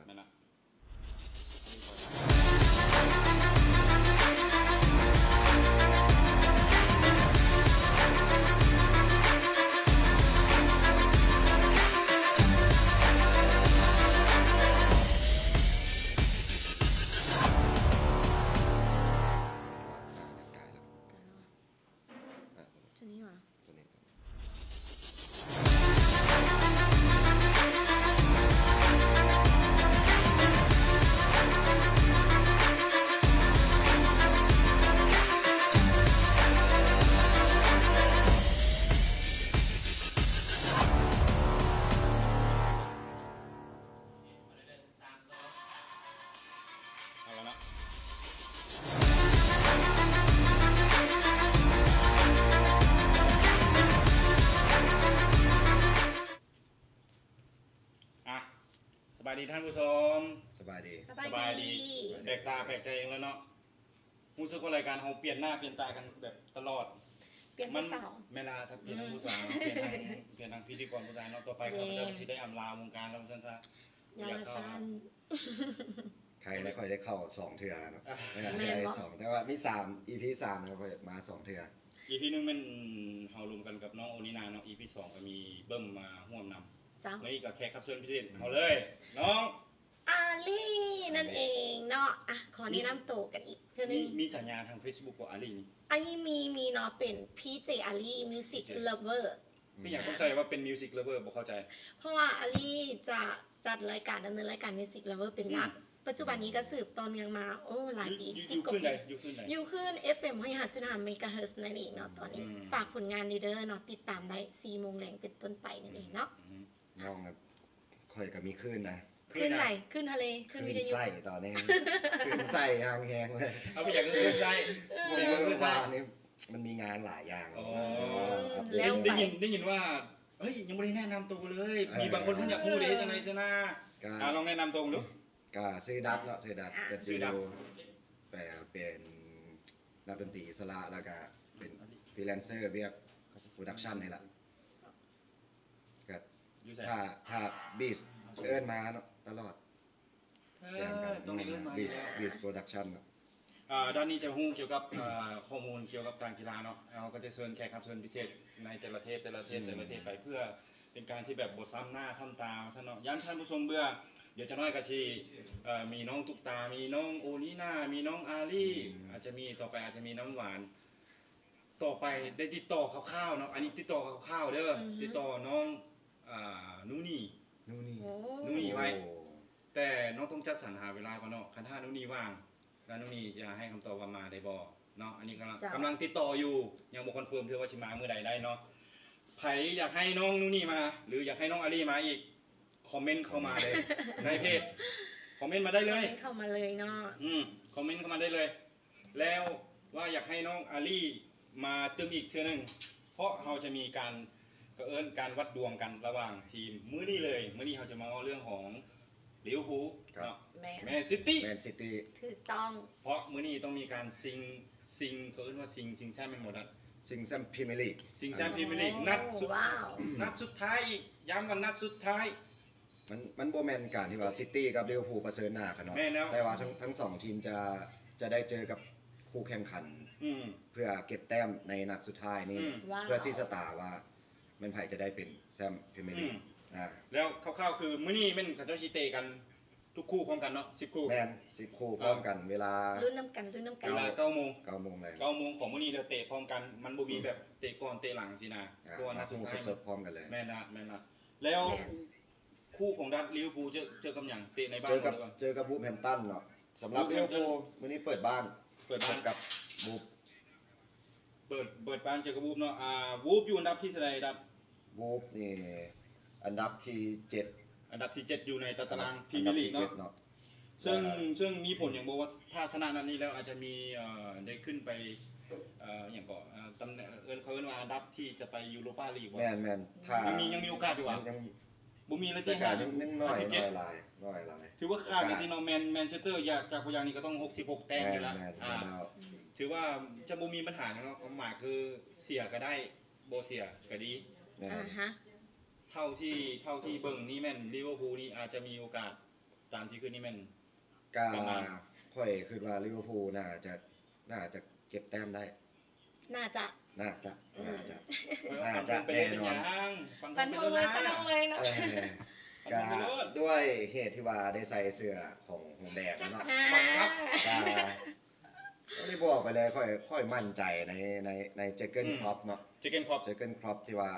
ແມ່ນລະ ຕົວນີ້ຫວາ? ຕົວນີ້ ເອົາລະເນາະ ອ່ະ ສະບາຍດີທ່ານຜູ້ຊົມ ສະບາຍດີ ສະບາຍດີ ສະບາຍດີ ແປກຕາແປກໃຈອີກແລ້ວເນາະ. ຮູ້ສຶກວ່າລາຍການເຮົາປ່ຽນໜ້າປ່ຽນຕາກັນແບບຕະຫຼອດ ປ່ຽນຜູ້ສາວ ແມ່ນລະ ຖ້າປ່ຽນຜູ້ສາວ ປ່ຽນທາງ ປ່ຽນທາງພິທີກອນຜູ້ຊາຍເນາະ. ຕໍ່ໄປຂ້າພະເຈົ້າກໍຊິໄດ້ອຳລາວົງການແລ້ວວ່າຊັ້ນຊະ ຢ່າວ່າຊັ້ນ ໃຄແລ້ວ ຂ້ອຍໄດ້ເຂົ້າສອງເທື່ອແລ້ວເນາະ ເອີ ແມ່ນບໍ່? ໄດ້ສອງ ແຕ່ວ່າມີສາມ ອີພີສາມແລ້ວ ຂ້ອຍມາສອງເທື່ອ ອີພີໜຶ່ງແມ່ນເຮົາລົມກັນກັບນ້ອງໂອນີນາເນາະ ອີພີສອງກໍມີເບິ່ມມາຮ່ວມນຳ ເຈົ້າ ມື້ນີ້ກໍແຂກຮັບເຊີນພິເສດເຮົາເລີຍ ນ້ອງ ອາລີນັ້ນເອງເນາະ. ອ່ະ ຂໍແນະນຳໂຕກັນອີກເທື່ອໜຶ່ງ ມີ ມີສາຍາທາງເຟສບຸກບໍ່ ອາລີນີ້? ອາລີມີ ມີເນາະ ເປັນ ພີເຈ ອາລີ Music Lover ເປັນຫຍັງຕ້ອງໃສ່ວ່າເປັນ Music Lover ບໍ່ເຂົ້າໃຈ? ເພາະວ່າອາລີຈະຈັດລາຍການ ດຳເນີນລາຍການ Music Lover ເປັນຫຼັກ ອືມ ປັດຈຸບັນນີ້ກໍສືບຕໍ່ເນື່ອງມາ ໂອ້ ຫຼາຍປີ ຢູ່ ຢູ່ ຢູ່ຄືນໃດ? ຢູ່ຄືນ ເອັຟເອັມ ຮ້ອຍຫ້າຈຸດຫ້າ ເມກາເຮີດ ນັ້ນເອງເນາະ. ຕອນນີ້ ອືມ ຝາກຜົນງານແດ່ເດີເນາະ ຕິດຕາມໄດ້ ສີ່ໂມງແລງເປັນຕົ້ນໄປນັ້ນເອງເນາະ. ອືມ ນ້ອງ ຂ້ອຍກໍມີຄື້ນນະ ຄື້ນໃດ? ຄື້ນທະເລ ຄື້ນວິທະຍຸ ຄື້ນໃສຕອນນີ້ ຄື້ນໃສຢ່າງແຮງເລີຍ. ເອົາ ເປັນຫຍັງຄືຄື້ນໃສ? ເອີ ເປັນຫຍັງຄືຄື້ນໃສ? ເພາະວ່ານີ້ມັນມີງານຫຼາຍຢ່າງ ອໍ ເອີ ອັບເດດ ໄດ້ຍິນ ໄດ້ຍິນວ່າ ເອີ ຍັງບໍ່ໄດ້ແນະນຳໂຕເລີຍ ເອີ ມີບາງຄົນເພິ່ນຢາກຮູ້ເດ້ ເອີ ຈັ່ງໃດຊັ້ນນະ ກໍ ອ່າ ລອງແນະນຳໂຕເບິ່ງດູ. ກໍຊື່ດັດເນາະ ຊື່ດັດ ອ່າ ເປັນ ຊື່ດັດ ເປັນນັກດົນຕີອິດສະຫຼະ ແລ້ວກໍເປັນຟຣີແລນເຊີ ວຽກໂປຣດັກຊັນນີ້ລະ. ກໍ ຢູ່ໃສ? ຖ້າ ຖ້າບີດເອີ້ນມາເນາະ ຕະຫຼອດ ເອີ ແຈ້ງກັນ ຕ້ອງໄດ້ເອີ້ນມາ ບີດ ບີດໂປຣດັກຊັນເນາະ. ອ່າ ດ້ານນີ້ຈະຮູ້ກ່ຽວກັບ ອ່າ ຂໍ້ມູນກ່ຽວກັບການກິລາເນາະ ເຮົາກໍຈະເຊີນແຂກຮັບເຊີນພິເສດໃນແຕ່ລະເທບ ແຕ່ລະເທບ ອືມ ແຕ່ລະເທບໄປ ເພື່ອເປັນການທີ່ແບບບໍ່ຊ້ຳໜ້າຊ້ຳຕາວ່າຊັ້ນເນາະ ຢ້ານທ່ານຜູ້ຊົມເບື່ອ. ດຽວຈັກໜ້ອຍກໍຊິ ເອີ ມີນ້ອງຕຸກຕາ ມີນ້ອງໂອນີນາ ມີນ້ອງອາລີ ອືມ ອາດຈະມີ ຕໍ່ໄປອາດຈະມີນ້ຳຫວານ. ຕໍ່ໄປໄດ້ຕິດຕໍ່ຄ່າວໆເນາະ ອັນນີ້ຕິດຕໍ່ຄ່າວໆເດີ ອືຮຶ ຕິດຕໍ່ນ້ອງ ອ່າ ນູນີ ນູນີ ໂອ້ ນູນີໄວ້ ໂອ້ ແຕ່ນ້ອງຕ້ອງຈັດສັນຫາເວລາກ່ອນເນາະ ຄັນຖ້ານູນີວ່າງ ແລ້ວນູນີຈະໃຫ້ຄຳຕອບວ່າມາໄດ້ບໍ່ເນາະ. ອັນນີ້ກຳລັງ ເຈົ້າ ກຳລັງຕິດຕໍ່ຢູ່ ຍັງບໍ່ຄອນເຟີມເທື່ອວ່າຊິມາມື້ໃດໄດ້ເນາະ. ໃຜຢາກໃຫ້ນ້ອງນູນີມາ ຫຼື ຢາກໃຫ້ນ້ອງອາລີມາອີກ ຄອມເມັນເຂົ້າມາເລີຍໃນເພຈ ຄອມເມັນມາໄດ້ເລີຍ ຄອມເມັນເຂົ້າມາເລີຍເນາະ ອືມ ຄອມເມັນເຂົ້າມາໄດ້ເລີຍ. ແລ້ວວ່າຢາກໃຫ້ນ້ອງອາລີມາຕື່ມອີກເທື່ອໜຶ່ງ ເພາະເຮົາຈະມີການ ກໍເອີ້ນການວັດດວງກັນລະຫວ່າງທີມມື້ນີ້ເລີຍ. ມື້ນີ້ເຮົາຈະມາເວົ້າເລື່ອງຂອງລິເວີພູລ ເນາະ ແມນ ແມນຊິຕີ ແມນຊິຕີ ຖືກຕ້ອງ ເພາະມື້ນີ້ຕ້ອງມີການຊິງ ຊິງ ເຂົາເອີ້ນວ່າຊິງ ຊິງແຊ້ມແມ່ນບໍ່? ຊິງແຊ້ມພຣີເມຍລີກ ຊິງແຊ້ມພຣີເມຍລີກ ນັດສຸດ ວ້າວ ນັດສຸດທ້າຍອີກ ຢ້ຳວ່ານັດສຸດທ້າຍ. ມັນ ມັນບໍ່ແມ່ນການທີ່ວ່າຊິຕີກັບລິເວີພູລປະເຊີນໜ້າກັນເນາະ ແມ່ນແລ້ວ ແຕ່ວ່າທັງ ທັງສອງທີມຈະ ຈະໄດ້ເຈີກັບຄູ່ແຂ່ງຂັນ ອືມ ເພື່ອເກັບແຕ້ມໃນນັດສຸດທ້າຍນີ້ ອືມ ເພື່ອຊີ້ຊະຕາວ່າແມ່ນໃຜຈະໄດ້ເປັນແຊ້ມພຣີເມຍລີກ ອືມ ອ່າ ແລ້ວຄ່າວໆຄືມື້ນີ້ແມ່ນເຂົາເຈົ້າຊິເຕະກັນທຸກຄູ່ພ້ອມກັນເນາະ ສິບຄູ່ ແມ່ນ ສິບຄູ່ພ້ອມກັນ ອ່າ ເວລາ ລຸ້ນນຳກັນ ລຸ້ນນຳກັນ ເວລາເກົ້າໂມງ ເກົ້າໂມງແລງ ເກົ້າໂມງຂອງມື້ນີ້ ແລ້ວເຕະພ້ອມກັນ ມັນບໍ່ມີແບບເຕະກ່ອນເຕະຫຼັງຊີ້ນະ ອ່າ ເພາະວ່ານັດສຸດທ້າຍ ສດໆພ້ອມກັນເລີຍ ແມ່ນລະ ແມ່ນລະ ແລ້ວ ແມ່ນ ຄູ່ຂອງດັດ ລິເວີພູລ ເຈີ ເຈີກັບຫຍັງ? ເຕະໃນບ້ານ ເຈີກັບ ບໍ່ ຫຼືວ່າ ເຈີກັບວູບແຮມຕັນເນາະ. ສຳລັບລິເວີພູລ ມື້ນີ້ເປີດບ້ານ ເປີດບ້ານກັບວູບ ເປີດ ເປີດບ້ານເຈີກັບວູບເນາະ. ອ່າ ວູບຢູ່ອັນດັບທີເທົ່າໃດດັດ? ວູບນີ້ອັນດັບທີເຈັດ ອັນດັບທີເຈັດຢູ່ໃນຕາຕະລາງພຣີເມຍລີກເນາະ. ເຊິ່ງ ເຊິ່ງມີຜົນຫຍັງບໍ່ວ່າ ຖ້າຊະນະນັດນີ້ແລ້ວອາດຈະມີ ເອີ ໄດ້ຂຶ້ນໄປ ເອີ ຫຍັງເກາະ ເອີ ຕຳແໜ່ງ ເອີ້ນ ເຂົາເອີ້ນວ່າອັນດັບທີ່ຈະໄປຢູໂຣປາລີກບໍ່? ແມ່ນໆ ຖ້າ ຍັງມີ ຍັງມີໂອກາດຢູ່ຫວາ? ຍັງ ຍັງ ບໍ່ມີແລ້ວຕິ ຫ້າສິບ ຍັງນ້ອຍ ຫ້າສິບເຈັດ ນ້ອຍຫຼາຍ ນ້ອຍຫຼາຍ ຖືວ່າຂາດນີ້ຕິເນາະ. ແມ່ນ ແມ່ນແຊນເຕີຢາກ ຈາກບໍ່ຢາກນີ້ກໍຕ້ອງຫົກສິບຫົກແຕ້ມຢູ່ແລ້ວ ແມ່ນໆ ອ່າ ແມ່ນແລ້ວ ຖືວ່າຈະບໍ່ມີບັນຫາຫຍັງເນາະ. ຄວາມໝາຍຄືເສຍກໍໄດ້ ບໍ່ເສຍກໍດີ ແມ່ນ ອ່າຮະ ເທົ່າທີ່ ເທົ່າທີ່ເບິ່ງນີ້ແມ່ນລິເວີພູລນີ້ອາດຈະມີໂອກາດ ຕາມທີ່ຄິດນີ້ແມ່ນ ກໍ ປະມານ ຂ້ອຍຄິດວ່າລິເວີພູ ໜ້າຈະ ໜ້າຈະເກັບແຕ້ມໄດ້ ໜ້າຈະ ໜ້າຈະ ໜ້າຈະ ໜ້າຈະແນ່ນອນ ຟັນທງເລີຍ ຟັນທງເລີຍເນາະ ກໍດ້ວຍເຫດທີ່ວ່າໄດ້ໃສ່ເສື້ອຂອງໂຮມແບງເນາະ ກໍໄດ້ບອກໄປເລີຍ ຂ້ອຍ ຂ້ອຍໝັ້ນໃຈໃນ ໃນ ໃນເຈີເກີນຄລັອບເນາະ ເຈີເກີນຄລັອບ ເຈີເກີນຄລັອບທີ່ວ່າ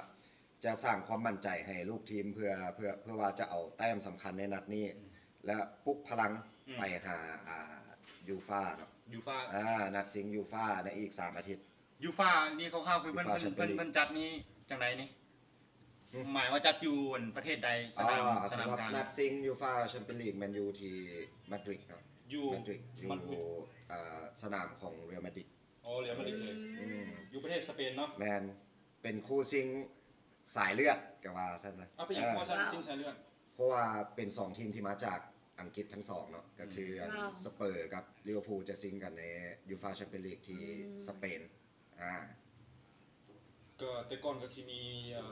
ຈະສ້າງຄວາມໝັ້ນໃຈໃຫ້ລູກທີມ ເພື່ອ ເພື່ອ ເພື່ອວ່າຈະເອົາແຕ້ມສຳຄັນໃນນັດນີ້ ແລະ ປຸກພະລັງໄປຫາ ອ່າ ຢູຟາເນາະ ຢູຟາ ອ່າ ນັດຊິງຢູຟາໃນອີກສາມອາທິດ ຢູຟາ ນີ້ຄ່າວໆ ຄືເພິ່ນ ເພິ່ນ ເພິ່ນຈັດນີ້ຈັ່ງໃດນີ້? ໝາຍວ່າຈັດຢູ່ປະເທດໃດ? ສະໜາມ ສະໜາມການ ນັດຊິງຢູຟາ ແຊມປຽນລີກ ແມນຢູທີ່ມາດຣິດເນາະ ຢູ່ມາດຣິດ ຢູ່ ອ່າ ສະໜາມຂອງເຣອັລມາດຣິດ ໂອ້ ເຣອັລມາດຣິດເລີຍ ຢູ່ປະເທດສະເປນເນາະ ແມ່ນ ເປັນຄູ່ຊິງສາຍເລືອດກໍວ່າຊັ້ນຊະ ເອົາ ເປັນຫຍັງຄືວ່າຊັ້ນ ຊິງສາຍເລືອດ? ເພາະວ່າເປັນສອງທີມທີ່ມາຈາກອັງກິດທັງສອງເນາະ ກໍຄືອັນສະເປີກັບລິເວີພູຈະຊິງກັນໃນຢູຟາແຊມປຽນລີກທີ່ສະເປນ ອ່າ ກໍແຕ່ກ່ອນກໍຊິມີ ເອີ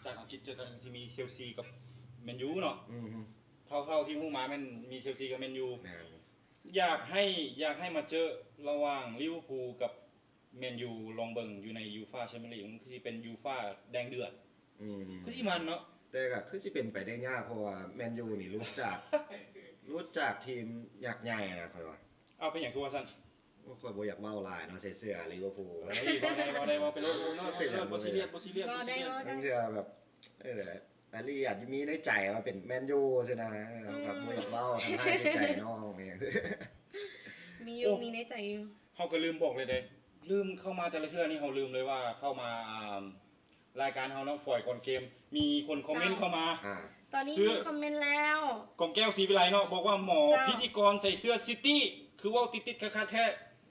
ຈາກອັງກິດເຈີກັນກໍຊິມີເຊລຊີກັບແມນຢູເນາະ ເທົ່າ ເທົ່າທີ່ຮູ້ມາແມ່ນມີເຊລຊີກັບແມນຢູ ແມ່ນ ຢາກໃຫ້ ຢາກໃຫ້ມາເຈີລະຫວ່າງລິເວີພູກັບ ແມນຢູ ລອງເບິ່ງຢູ່ໃນຢູຟາແຊມປຽນລີກ ມັນຄືຊິເປັນຢູຟາແດງເດືອດ ອືມ ຄືຊິມັນເນາະ ແຕ່ກໍຄືຊິເປັນໄປໄດ້ຍາກ ເພາະວ່າແມນຢູນີ້ຫຼຸດຈາກ ຫຼຸດຈາກທີມຍັກໃຫຍ່ນະ ຂ້ອຍວ່າ ເອົາ ເປັນຫຍັງຄືວ່າຊັ້ນ? ໂອ້ ຂ້ອຍບໍ່ຢາກເວົ້າຫຼາຍເນາະ ໃສ່ເສື້ອລິເວີພູ ເວົ້າໄດ້ ເວົ້າໄດ້ ເວົ້າໄປໂລດ ເນາະ ເປັນຫຍັງ ບໍ່ຊີຣຽສ ບໍ່ຊີຣຽສ ເວົ້າໄດ້ ເວົ້າໄດ້ ບາງເທື່ອແບບ ເອີ ອາລີອາດມີໃນໃຈວ່າເປັນແມນຢູຊີ້ນະ ແບບບໍ່ຢາກເວົ້າ ທຳຮ້າຍຈິດໃຈນ້ອງ ມີຢູ່ ມີໃນໃຈຢູ່ ເຮົາກໍລືມບອກເລີຍເດ້ ລືມເຂົ້າມາແຕ່ລະເທື່ອນີ້ ເຮົາລືມເລີຍວ່າເຂົ້າມາ ອ່າ ລາຍການເຮົາເນາະ ຝອຍກ່ອນເກມ ມີຄົນຄອມເມັນເຂົ້າມາ ອ່າ ຕອນນີ້ມີຄອມເມັນແລ້ວ ກອງແກ້ວ ສີວິໄລເນາະ ບອກວ່າ ໝໍພິທີກອນໃສ່ເສື້ອຊິຕີ້ ຄືເວົ້າຕິດໆຂັດໆແທ້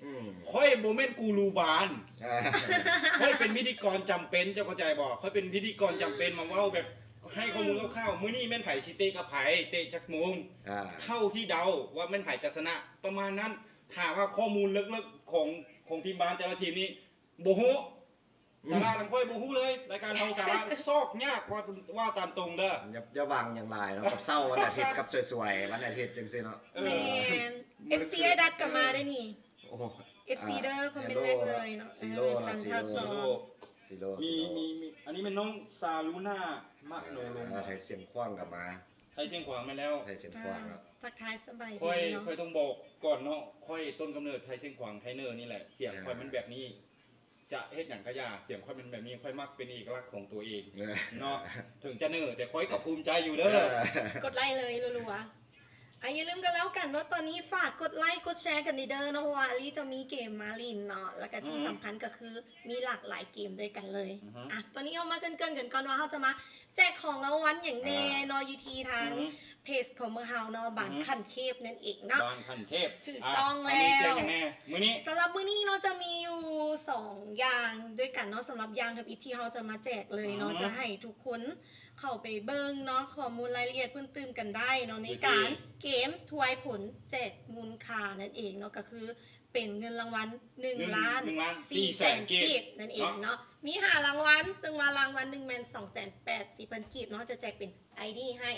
ອືມ ຂ້ອຍບໍ່ແມ່ນກູຣູບານ ອ່າ ຂ້ອຍເປັນພິທີກອນຈຳເປັນ ເຈົ້າເຂົ້າໃຈບໍ່? ຂ້ອຍເປັນພິທີກອນຈຳເປັນ ມາເວົ້າແບບໃຫ້ຂໍ້ມູນຄ່າວໆ ມື້ນີ້ແມ່ນໃຜຊິເຕະກັບໃຜ ເຕະຈັກໂມງ ອ່າ ເທົ່າທີ່ເດົາວ່າແມ່ນໃຜຈະຊະນະ ປະມານນັ້ນ ຖ້າວ່າຂໍ້ມູນເລິກໆຂອງ ຂອງທີມບານແຕ່ລະທີມນີ້ ບໍ່ຮູ້ ສາລະນຳຂ້ອຍບໍ່ຮູ້ເລີຍ ລາຍການເຮົາສາລະຊອກຍາກ ວ່າ ວ່າຕາມຕົງເດີ ຢ່າ ຢ່າຫວັງຫຍັງຫຼາຍເນາະ ກັບເຊົ້າວັນອາທິດ ກັບສວຍໆວັນອາທິດຈັ່ງຊີ້ເນາະ ເອີ ແມ່ນ ເອັຟຊີ ໄອດັດກໍມາໄດ້ນີ້ ໂອ້ ເອັຟຊີ ເດີ ຄອມເມັນແລກເລີຍເນາະ ເອີ ຈັນທະ ມີ ມີ ມີ ອັນນີ້ແມ່ນນ້ອງຊາລູນາ ມະໂນລົມ ເອີ ໄທຊຽງຂວາງກໍມາ ໄທຊຽງຂວາງແມ່ນແລ້ວ ໄທຊຽງຂວາງເນາະ ທັກທາຍສະບາຍດີເນາະ ຂ້ອຍ ຂ້ອຍຕ້ອງບອກກ່ອນເນາະ ຂ້ອຍຕົ້ນກຳເນີດໄທຊຽງຂວາງ ໄທເນີນີ້ແຫຼະ ສຽງຂ້ອຍມັນແບບນີ້ ຈະເຮັດຫຍັງກະຢ່າ ສຽງຂ້ອຍແມ່ນແບບນີ້ ຂ້ອຍມັກເປັນເອກະລັກຂອງຕົວເອງເນາະ ເຖິງຈະເນີແຕ່ຂ້ອຍກໍພູມໃຈຢູ່ເດີ ກົດໄລ້ເລີຍ ລັວໆ ອ່ະ ຢ່າລືມກັນແລ້ວກັນເນາະ ຕອນນີ້ຝາກກົດໄລ້ກົດແຊກັນແດ່ເດີເນາະ ເພາະວ່າອາລີຈະມີເກມມາຫຼິ້ນເນາະ ແລ້ວກະທີ່ສຳຄັນກໍຄືມີຫຼາກຫຼາຍເກມດ້ວຍກັນເລີຍ ອ່ະ ຕອນນີ້ເຮົາມາເກີ່ນໆກັນກ່ອນວ່າເຮົາຈະມາ ແຈກຂອງລາງວັນຫຍັງແນ່ເນາະ ຢູ່ທີ່ທາງເພຈຂອງເມືອງເຮົາເນາະ ບ້ານຂັ້ນເທບນັ້ນເອງເນາະ ບ້ານຂັ້ນເທບ ຖືກຕ້ອງແລ້ວ ມື້ນີ້ ສຳລັບມື້ນີ້ເນາະ ຈະມີຢູ່ສອງຢ່າງດ້ວຍກັນເນາະ ສຳລັບຢ່າງທຳອິດທີ່ເຮົາຈະມາແຈກເລີຍເນາະ ຈະໃຫ້ທຸກຄົນເຂົ້າໄປເບິ່ງເນາະ ຂໍ້ມູນລາຍລະອຽດເພີ່ມຕື່ມກັນໄດ້ເນາະ ໃນການເກມທວາຍຜົນແຈກມູນຄ່ານັ້ນເອງເນາະ ກໍຄື ເປັນເງິນລາງວັນໜຶ່ງລ້ານສີ່ແສນກີບນັ້ນເອງເນາະ ມີຫ້າລາງວັນ ເຊິ່ງວ່າລາງວັນໜຶ່ງແມ່ນສອງແສນແປດສິບພັນກີບເນາະ ຈະແຈກເປັນໄອດີໃຫ້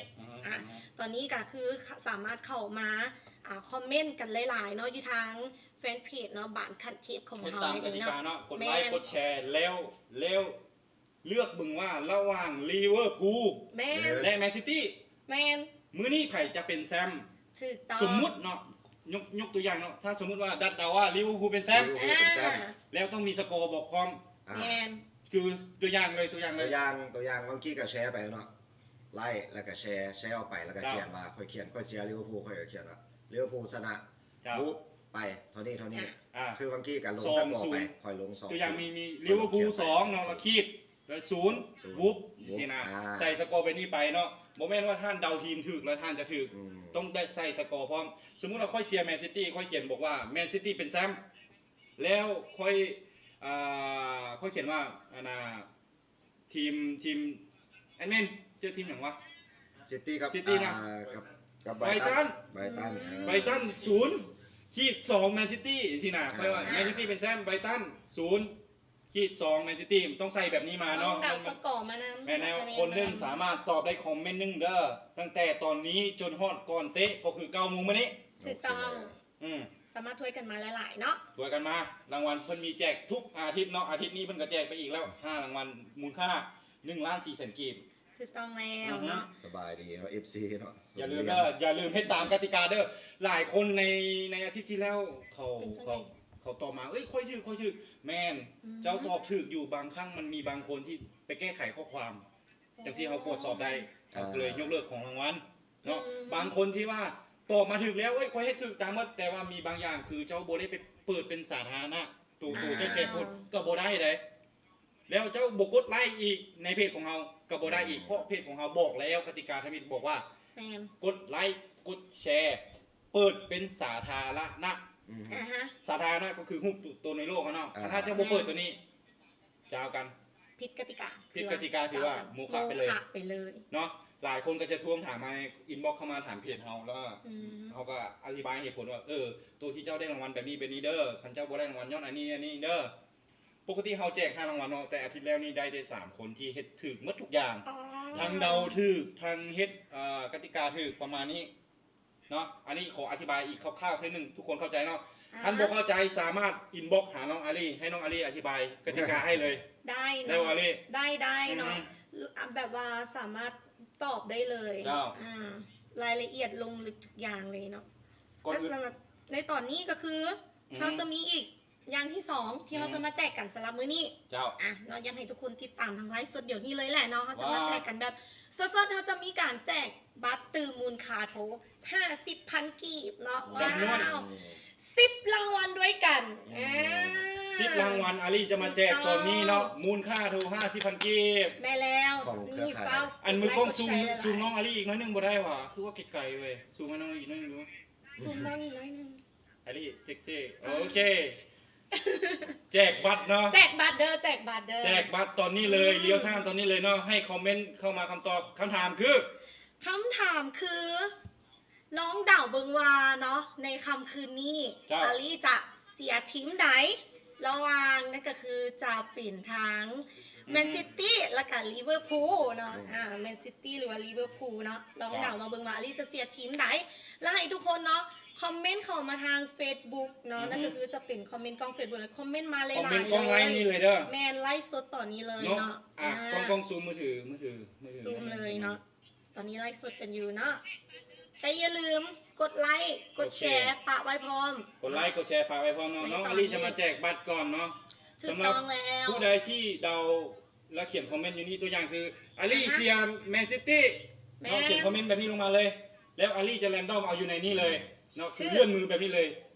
ອ່າ ຕອນນີ້ກໍຄືສາມາດເຂົ້າມາ ອ່າ ຄອມເມັນກັນຫຼາຍໆເນາະ ຢູ່ທາງແຟນເພຈເນາະ ບ້ານຂັ້ນເທບຂອງເຮົານັ້ນເອງເນາະ ກົດໄລ້ກົດແຊແລ້ວ ແລ້ວ ເລືອກເບິ່ງວ່າລະຫວ່າງລິເວີພູ ແມ່ນ ແລະ ແມນຊິຕີ້ ແມ່ນ ມື້ນີ້ໃຜຈະເປັນແຊມ ຖືກຕ້ອງ ສົມມຸດເນາະ ຍົກ ຍົກຕົວຢ່າງເນາະ ຖ້າສົມມຸດວ່າດັດເດົາວ່າລິເວີພູເປັນແຊມ ລິເວີພູເປັນແຊມ ອ່າ ແລ້ວຕ້ອງມີສະກໍບອກພ້ອມ ອ່າ ແມ່ນ ຄືຕົວຢ່າງເລີຍ ຕົວຢ່າງເລີຍ ຕົວຢ່າງ ຕົວຢ່າງ ເມື່ອກີ້ກໍແຊໄປເນາະ ໄລ້ ແລ້ວກໍແຊ ແຊອອກໄປ ແລ້ວກໍຂຽນວ່າ ຂ້ອຍຂຽນ ຂ້ອຍເຊຍລິເວີພູ ຂ້ອຍກໍຂຽນວ່າ ລິເວີພູຊະນະ ອ່າ ບຸບ ໄປເທົ່ານີ້ເທົ່ານີ້ ອ່າ ຄືບາງທີກໍລົງສະກໍໄປ ຂ້ອຍລົງສອງ ຕົວຢ່າງມີ ມີລິເວີພູສອງເນາະ ລະຂີດ ລະສູນ ວຸບ ຊີ້ນະ ອ່າ ໃສ່ສະກໍແບບນີ້ໄປເນາະ ບໍ່ແມ່ນວ່າທ່ານເດົາທີມຖືກແລ້ວທ່ານຈະຖືກ ອືມ ຕ້ອງໄດ້ໃສ່ສະກໍພ້ອມ ສົມມຸດວ່າຂ້ອຍເຊຍແມນຊິຕີ້ ຂ້ອຍຂຽນບອກວ່າແມນຊິຕີ້ເປັນແຊມ ແລ້ວຂ້ອຍ ອ່າ ຂ້ອຍຂຽນວ່າ ອັນນ່າ ທີມ ທີມ ແອດມິນ ເຈີທີມຫຍັງວະ ຊິຕີ້ກັບ ຊິຕີ້ນະ ອ່າ ກັບ ກັບໄບຣຕັນ ໄບຣຕັນ ເອີ ໄບຣຕັນສູນ ຂີດສອງ ແມນຊິຕີ້ ຊີ້ນະ ອ່າ ຂ້ອຍວ່າແມນຊິຕີ້ເປັນແຊມ ໄບຣຕັນສູນ ຂີດສອງ ແມນຊິຕີ ຕ້ອງໃສ່ແບບນີ້ມາເນາະ ຕ້ອງເດົາສະກໍມານຳ ແມ່ນແລ້ວ ຄົນໜຶ່ງສາມາດຕອບໄດ້ຄອມເມັນໜຶ່ງເດີ ຕັ້ງແຕ່ຕອນນີ້ຈົນຮອດກ່ອນເຕະ ກໍຄືເກົ້າໂມງມື້ນີ້ ຖືກຕ້ອງ ອືມ ສາມາດທວຍກັນມາຫຼາຍໆເນາະ ທວຍກັນມາ ລາງວັນເພິ່ນມີແຈກທຸກອາທິດເນາະ ອາທິດນີ້ເພິ່ນກໍແຈກໄປອີກແລ້ວ ຫ້າລາງວັນ ມູນຄ່າ ໜຶ່ງລ້ານສີ່ແສນກີບ ຖືກຕ້ອງແລ້ວເນາະ ສະບາຍດີເນາະ ເອັຟຊີເນາະ ຢ່າລືມເດີ ຢ່າລືມເຮັດຕາມກະຕິກາເດີ ຫຼາຍຄົນໃນ ໃນອາທິດທີ່ແລ້ວ ເຂົາ ເຂົາ ເຂົາຕອບມາ ເອີຍ ຂ້ອຍຖືກ ຂ້ອຍຖືກ ແມ່ນ ເຈົ້າຕອບຖືກຢູ່ ບາງຄັ້ງມັນມີບາງຄົນທີ່ໄປແກ້ໄຂຂໍ້ຄວາມ ຈັ່ງຊີ້ເຮົາກວດສອບໄດ້ ເຮົາກໍເລີຍຍົກເລີກຂອງລາງວັນເນາະ ບາງຄົນທີ່ວ່າຕອບມາຖືກແລ້ວ ເອີຍ ຂ້ອຍເຮັດຖືກຕາມໝົດ ແຕ່ວ່າມີບາງຢ່າງຄືເຈົ້າບໍ່ໄດ້ໄປເປີດເປັນສາທາລະນະ ໂຕ ໂຕເຈົ້າແຊໂພສກໍບໍ່ໄດ້ເດ້ ແລ້ວເຈົ້າບໍ່ກົດໄລອີກໃນເພຈຂອງເຮົາກໍບໍ່ໄດ້ອີກ ເພາະເພຈຂອງເຮົາບອກແລ້ວ ກະຕິກາທຳອິດບອກວ່າ ແມ່ນ ກົດໄລ ກົດແຊ ເປີດເປັນສາທາລະນະ ອືມ ອາຮະ ສາທາລະນະກໍຄືຮູບໂຕໃນໂລກເນາະ ອ່າ ຄັນຖ້າເຈົ້າບໍ່ເປີດໂຕນີ້ ຈາວກັນ ຜິດກະຕິກາ ຜິດກະຕິກາ ຖືວ່າໂມຄະໄປເລີຍ ໂມຄະໄປເລີຍເນາະ ຫຼາຍຄົນກໍຈະທວງຖາມມາໃນອິນບັອກເຂົ້າມາຖາມເພຈເຮົາ ແລ້ວ ອືມ ເຮົາກໍອະທິບາຍເຫດຜົນວ່າ ເອີ ໂຕທີ່ເຈົ້າໄດ້ລາງວັນແບບນີ້ ແບບນີ້ເດີ ຄັນເຈົ້າບໍ່ໄດ້ລາງວັນຍ້ອນອັນນີ້ ອັນນີ້ເດີ ປົກກະຕິເຮົາແຈກຫ້າລາງວັນເນາະ ແຕ່ອາທິດແລ້ວນີ້ໄດ້ແຕ່ສາມຄົນທີ່ເຮັດຖືກໝົດທຸກຢ່າງ ທັງເດົາຖືກ ທັງເຮັດ ເອີ ກະຕິກາຖືກ ປະມານນີ້ເນາະ ອັນນີ້ຂໍອະທິບາຍອີກຄ່າວໆເທື່ອໜຶ່ງ ທຸກຄົນເຂົ້າໃຈເນາະ ຄັນບໍ່ເຂົ້າໃຈສາມາດອິນບັອກຫານ້ອງອາລີ ໃຫ້ນ້ອງອາລີອະທິບາຍກະຕິກາໃຫ້ເລີຍ ໄດ້ເນາະ ໄດ້ບໍ່ອາລີ? ໄດ້ ໄດ້ເນາະ ແບບວ່າສາມາດຕອບໄດ້ເລີຍ ເຈົ້າ ອາ ລາຍລະອຽດລົງເລິກທຸກຢ່າງເລີຍເນາະ ໃນຕອນນີ້ກໍຄື ເຮົາຈະມີອີກ ຢ່າງທີສອງທີ່ເຮົາຈະມາແຈກກັນສຳລັບມື້ນີ້ ເຈົ້າ ອະ ເນາະ ຢາກໃຫ້ທຸກຄົນຕິດຕາມທາງໄລຟ໌ສົດດຽວນີ້ເລີຍແຫຼະເນາະ ເຮົາຈະມາແຈກກັນແບບສົດໆ ເຮົາຈະມີການແຈກບັດຕື່ມມູນຄ່າໂທຫ້າສິບພັນກີບເນາະ ວ້າວ ສິບລາງວັນດ້ວຍກັນ ອືມ ອາ ສິບລາງວັນ ອາລີຈະມາແຈກຕອນນີ້ເນາະ ມູນຄ່າໂທຫ້າສິບພັນກີບ ແມ່ນແລ້ວ ນີ້ຟ້າວ ອັນມືກ້ອງຊູມ ຊູມນ້ອງອາລີອີກໜ້ອຍໜຶ່ງບໍ່ໄດ້ຫວາ ຄືວ່າໄກໆເວີຍ ຊູມໃຫ້ນ້ອງອີກໜ້ອຍໜຶ່ງດູ ຊູມນ້ອງອີກໜ້ອຍໜຶ່ງ ອັນນີ້ເຊັກຊີ ໂອເຄ ແຈກບັດເນາະ ແຈກບັດເດີ ແຈກບັດເດີ ແຈກບັດຕອນນີ້ເລີຍ ອືມ ລ້ຽວຊ້າຕອນນີ້ເລີຍເນາະ ໃຫ້ຄອມເມັນເຂົ້າມາຄຳຕອບ ຄຳຖາມຄື ຄຳຖາມຄື ລອງເດົາເບິ່ງວ່າເນາະ ໃນຄ່ຳຄືນນີ້ ເຈົ້າ ອາລີຈະເຊຍທີມໃດ ລະຫວ່າງ ນັ້ນກໍຄືຈະເປັນທາງ ອືມ ແມນຊິຕີ ແລ້ວກະລີເວີພູລເນາະ ອືມ ອາ ແມນຊິຕີ ຫຼືວ່າລີເວີພູລເນາະ ລອງເດົາມາເບິ່ງວ່າອາລີຈະເຊຍທີມໃດ ແລ້ວໃຫ້ທຸກຄົນເນາະ ຄອມເມັນເຂົ້າມາທາງເຟສບຸກເນາະ ອືຮຶ ນັ້ນກໍຄືຈະເປັນຄອມເມັນກ້ອງເຟສບຸກ ຄອມເມັນມາເລີຍ ຄອມເມັນກ້ອງໄລຟ໌ນີ້ເລີຍເດີ ແມ່ນ ໄລຟ໌ສົດຕອນນີ້ເລີຍເນາະ ເນາະ ອາ ອາ ກ້ອງ ກ້ອງຊູມມືຖື ມືຖື ຊູມເລີຍເນາະ ຕອນນີ້ໄລຟ໌ສົດກັນຢູ່ເນາະ ແຕ່ຢ່າລືມກົດໄລ ກົດແຊ ໂອເຄ ປະໄວ້ພ້ອມ ກົດໄລ ກົດແຊ ປະໄວ້ພ້ອມເນາະ ໃນຕອນນີ້ ນ້ອງອາລີຈະມາແຈກບັດກ່ອນເນາະ ຖືກຕ້ອງແລ້ວ ສຳລັບຜູ້ໃດທີ່ເດົາ ແລ້ວຂຽນຄອມເມັນຢູ່ນີ້ ຕົວຢ່າງຄື ອາລີ ອ່າຮະ ເຊຍແມນຊິຕີ ແມ່ນ ເນາະ ຂຽນຄອມເມັນແບບນີ້ລົງມາເລີຍ ແລ້ວອາລີຈະແຣນດອມເອົາຢູ່ໃນນີ້ເລີຍເນາະ ຄືເລື່ອນມືແບບນີ້ເລີຍ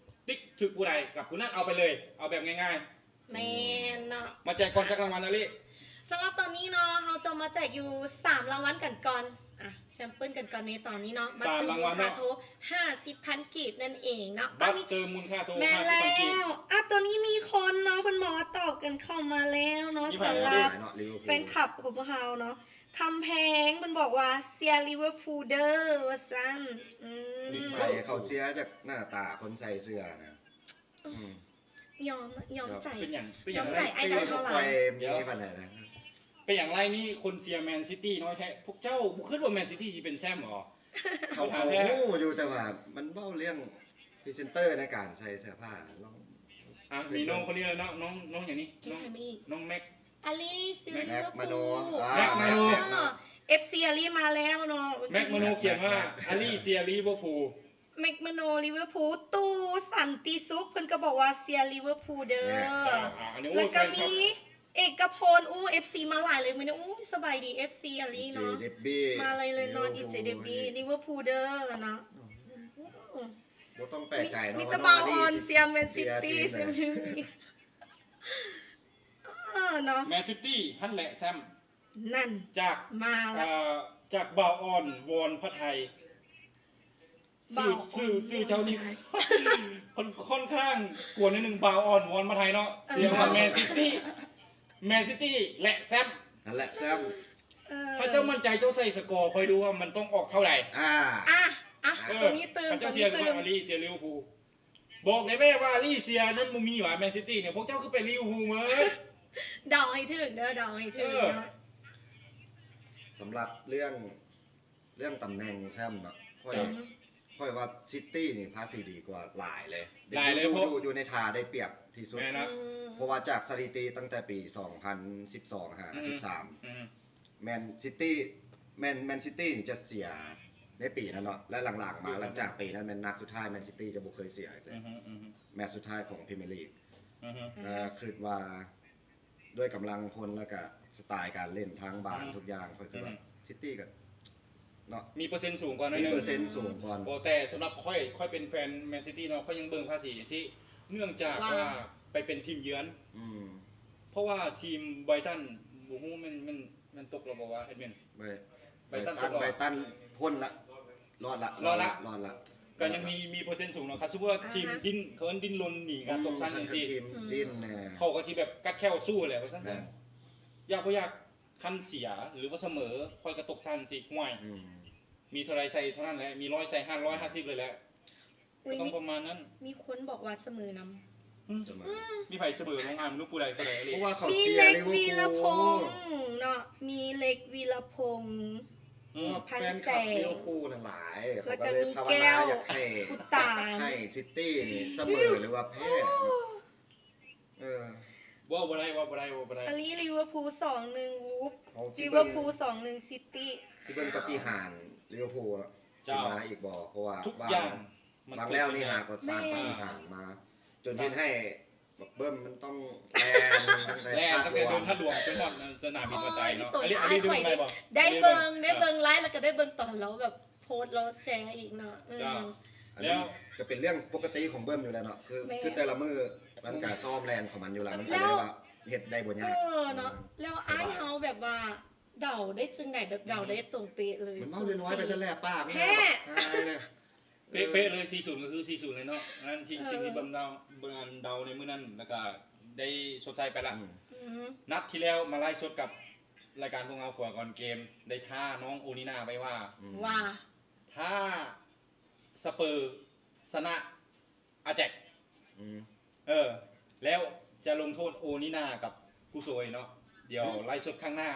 ຕິກຖືກຜູ້ໃດກັບຜູ້ນັ້ນເອົາໄປເລີຍ ເອົາແບບງ່າຍໆ ແມ່ນເນາະ ມາແຈກກ່ອນຈັກລາງວັນ ອາລີ? ສຳລັບຕອນນີ້ເນາະ ເຮົາຈະມາແຈກຢູ່ສາມລາງວັນກັນກ່ອນ ອ່ະ ແຊມເປິ້ນກັນກ່ອນໃນຕອນນີ້ເນາະ ບັດຕື່ມມູນຄ່າໂທຫ້າສິບພັນກີບນັ້ນເອງເນາະ ບັດຕື່ມມູນຄ່າໂທຫ້າສິບພັນກີບ ແມ່ນແລ້ວ ອ່ະ ຕອນນີ້ມີຄົນເນາະ ເພິ່ນມາຕອບກັນເຂົ້າມາແລ້ວເນາະ ສຳລັບແຟນຄລັບຂອງພວກເຮົາເນາະ ຄຳແພງ ເພິ່ນບອກວ່າເຊຍລີເວີພູເດີ ວ່າຊັ້ນ ອືມ ນິໄສເຂົາເຊຍຈາກໜ້າຕາຄົນໃສ່ເສື້ອນະ ອືມ ຍອມ ຍອມໃຈ ເປັນຫຍັງ ເປັນຫຍັງ ຍອມໃຈ ໄອ້ດຳເຮົາຫຼາຍ ເປັນຫຍັງໄລນີ້ຄົນເຊຍແມນຊິຕີນ້ອຍແທ້ ພວກເຈົ້າບໍ່ຄິດວ່າແມນຊິຕີຊິເປັນແຊ້ມບໍ? ເຂົາ ເຂົາຮູ້ຢູ່ ແຕ່ວ່າມັນເວົ້າເລື່ອງພຣີເຊັນເຕີໃນການໃສ່ເສື້ອຜ້າ ນ້ອງ ອ່ະ ມີນ້ອງຄົນນີ້ແລ້ວເນາະ ນ້ອງ ນ້ອງຫຍັງນີ້ ນ້ອງ ນ້ອງແມັກ ອາລີເຊຍ ແມັກ ລິເວີພູລ ແມັກ ມະໂນ ອ່າ ແມັກ ມະໂນ ເອັຟຊີ ອາລີມາແລ້ວເນາະ ແມັກ ມະໂນ ຂຽນວ່າ ອາລີເຊຍ ລິເວີພູລ ແມັກມະໂນ ລິເວີພູລ ຕູ້ສັນຕິສຸກ ເພິ່ນກໍບອກວ່າເຊຍລິເວີພູລເດີ ແລ້ວກໍມີເອກະພົນ ອູ້ ເອັຟຊີ ມາຫຼາຍເລີຍມື້ນີ້ ອູ້ ສະບາຍດີ ເອັຟຊີ ອາລີເນາະ ມາເລີຍເນາະ ດີເຈ ເດບບີ ລິເວີພູລເດີເນາະ ບໍ່ຕ້ອງແປກໃຈເນາະ ມີແຕ່ບ່າວອ່ອນເຊຍແມນຊິຕີ ເຊຍ ເອີ ເນາະ ແມນຊິຕີຫັ້ນແຫຼະແຊ້ມ ນັ້ນ ຈາກ ມາລະ ເອີ ຈາກບ່າວອ່ອນ ວອນພະໄທ ຊື່ ຊື່ ຊື່ເຈົ້ານີ້ ຄ່ອນ ຄ່ອນຂ້າງກວນໜ້ອຍໜຶ່ງ ບ່າວອ່ອນ ວອນພະໄທເນາະ ເຊຍວ່າແມນຊິຕີ ແມນຊິຕີ ແລະແຊມ ຫັ້ນແຫຼະແຊມ ເອີ ຖ້າເຈົ້າໝັ້ນໃຈເຈົ້າໃສ່ສະກໍຂ້ອຍດູວ່າມັນຕ້ອງອອກເທົ່າໃດ ອ່າ ອ່ະ ອ່ະ ເອີ ຕົວນີ້ຕື່ມ ເຈົ້າເຊຍຄືອາລີ ເຊຍລິເວີພູລ ບອກໄດ້ແມ້ວ່າອາລີເຊຍນັ້ນບໍ່ມີຫວາ ແມນຊິຕີນີ້ ພວກເຈົ້າຄືໄປລິເວີພູລເໝິດ ເດົາໃຫ້ຖືກເດີ ເດົາໃຫ້ຖືກເນາະ. ເອີ ສຳລັບເລື່ອງ ເລື່ອງຕຳແໜ່ງແຊມເນາະ ຂ້ອຍ ຂ້ອຍວ່າຊິຕີນີ້ພາສີດີກວ່າຫຼາຍເລີຍ ຫຼາຍເລີຍ ຢູ່ ເພາະ ຢູ່ ຢູ່ໃນທ່າໄດ້ປຽບທີ່ສຸດ ແມ່ນລະ ອືມ ເພາະວ່າຈາກສະຖິຕິຕັ້ງແຕ່ປີສອງພັນສິບສອງຫາ ອືມ ສິບສາມ ອືມ ແມນຊິຕີ ແມນ ແມນຊິຕີນີ້ຈະເສຍໃນປີນັ້ນເນາະ ແລະ ຫຼັງໆມາ ຢູ່ ຫຼັງຈາກປີນັ້ນແມ່ນນັດສຸດທ້າຍແມນຊິຕີຈະບໍ່ເຄີຍເສຍອີກເລີຍ ອືມ ອືມ ແມັດສຸດທ້າຍຂອງພຣີເມຍລີກ ອືມ ເອີ ຄິດວ່າ ດ້ວຍກຳລັງຄົນ ແລ້ວກະສະໄຕການຫຼິ້ນ ທາງບານ ອືມ ທຸກຢ່າງ ຂ້ອຍຄິດວ່າ ອືມ ຊິຕີກະເນາະ ມີເປີເຊັນສູງກວ່າໜ້ອຍໜຶ່ງ ມີເປີເຊັນສູງກ່ອນ ບໍ່ ແຕ່ສຳລັບຂ້ອຍ ຂ້ອຍເປັນແຟນແມນຊິຕີເນາະ ຂ້ອຍຍັງເບິ່ງພາສີຈັ່ງຊີ້ ເນື່ອງຈາກວ່າ ວ່າໄປເປັນທີມເຢືອນ ອືມ ເພາະວ່າທີມໄບຣຕັນ ບໍ່ຮູ້ແມ່ນ ແມ່ນ ແມ່ນຕົກແລ້ວບໍ່ວະ ແອດມິນ ໄບ ໄບຣຕັນ ໄບຣຕັນພົ້ນລະ ລອດລະ ລອດລະ ລອດລະ ກໍຍັງມີ ມີເປີເຊັນສູງເນາະ ຄັນສົມມຸດວ່າທີມ ອ່າຮະ ດີ້ນ ເຂົາເອີ້ນດີ້ນລົນໜີການຕົກຊັ້ນຈັ່ງຊີ້ ອືມ ທີມ ອືມ ດີ້ນແນ່ ເຂົາກໍຊິແບບກັດແຂ້ວສູ້ແຫຼະວ່າຊັ້ນຊະ ແມ່ນ ຢາກບໍ່ຢາກ ຄັນເສຍ ຫຼືວ່າສະເໝີ ຂ້ອຍກໍຕົກຊັ້ນຊິ ຫ້ວຍ ອືມ ມີເທົ່າໃດໃສ່ເທົ່ານັ້ນແຫຼະ ມີຮ້ອຍໃສ່ຫ້າຮ້ອຍຫ້າສິບເລີຍແຫຼະ ອືມ ກໍຕ້ອງປະມານນັ້ນ ມີຄົນບອກວ່າສະເໝີນຳ ອືມ ສະເໝີ ມີໃຜສະເໝີ ລອງອ່ານເບິ່ງດູ ຜູ້ໃດ ຜູ້ໃດ ເພາະວ່າເຂົາເຊຍລິເວອຣ໌ພູລ ມີເລັກ ວີລະພົງ ເນາະ ມີເລັກ ວີລະພົງ ອືມ ພັນແສງ ແຟນຄລັບລິເວອຣ໌ພູນັ້ນຫຼາຍ ເຂົາກໍເລີຍພາວະນາຢາກໃຫ້ ຢາກໃຫ້ຊິຕີນີ້ສະເໝີ ຫຼືວ່າແພ້ ເອີ ເວົ້າບໍ່ໄດ້ ເວົ້າບໍ່ໄດ້ ເວົ້າບໍ່ໄດ້ ອາລີ ລິເວອຣ໌ພູ ສອງໜຶ່ງ ວູຟ ລິເວອຣ໌ພູ ສອງໜຶ່ງ ຊິຕີ ຊິເບິ່ງປາຕິຫານລິເວອຣ໌ພູ ເຈົ້າ ຊິມາອີກບໍ່ ເພາະວ່າ ທຸກຢ່າງ ບາງແລ້ວນີ້ຫາກໍສ້າງປາຕິຫານມາ ຈົນເຮັດໃຫ້ບັກເບິ່ມມັນຕ້ອງແລ່ນ ແລ່ນຕັ້ງແຕ່ເດີ່ນທາດຫຼວງຈົນຮອດສະໜາມບິນວັນໄຕເນາະ ໂອ້ຍ ອັນນີ້ ອັນນີ້ເບິ່ງໄດ້ບໍ່ ໄດ້ເບິ່ງ ໄດ້ເບິ່ງໄລຟ໌ ແລ້ວກໍໄດ້ເບິ່ງຕອນລາວແບບ ໂພສລາວແຊອີກເນາະ ເຈົ້າ ອືມ ແລ້ວ ກໍເປັນເລື່ອງປົກກະຕິຂອງເບິ່ມຢູ່ແລ້ວເນາະ ຄື ແມ່ນ ຄືແຕ່ລະມື້ມັນກໍຊ້ອມແລ່ນຂອງມັນຢູ່ແລ້ວ ມັນກໍເລີຍວ່າເຮັດໄດ້ບໍ່ຍາກ ເອີ ເນາະ ອືມ ແລ້ວອ້າຍເຮົາແບບວ່າເດົາໄດ້ຈັ່ງໃດ ແບບເດົາໄດ້ຕົງເປະເລີຍ ມັນເວົ້ານ້ອຍໆໄປຊັ້ນແຫຼະ ປາກແທ້ ເປະໆເລີຍ ສີ່ສູນກໍຄືສີ່ສູນເລີຍເນາະ ອັນນັ້ນທີ່ ເອີ ສິ່ງທີ່ເບິ່ມເດົາ ເບິ່ມເດົາໃນມື້ນັ້ນ ແລ້ວກໍໄດ້ຊົດໃຊ້ໄປລະ ອືມ ອືມ ນັດທີ່ແລ້ວມາໄລຟ໌ສົດກັບ ລາຍການພວກເຮົາ ຂົວກ່ອນເກມ ໄດ້ທ້ານ້ອງໂອນີນາໄວ້ວ່າ ອືມ ວ່າ ຖ້າສະເປີຊະນະອາແຈັກ ອືມ ເອີ ແລ້ວຈະລົງໂທດໂອນີນາກັບກູໂຊຍເນາະ ດຽວ ອືມ ໄລຟ໌ສົດຄັ້ງໜ້າ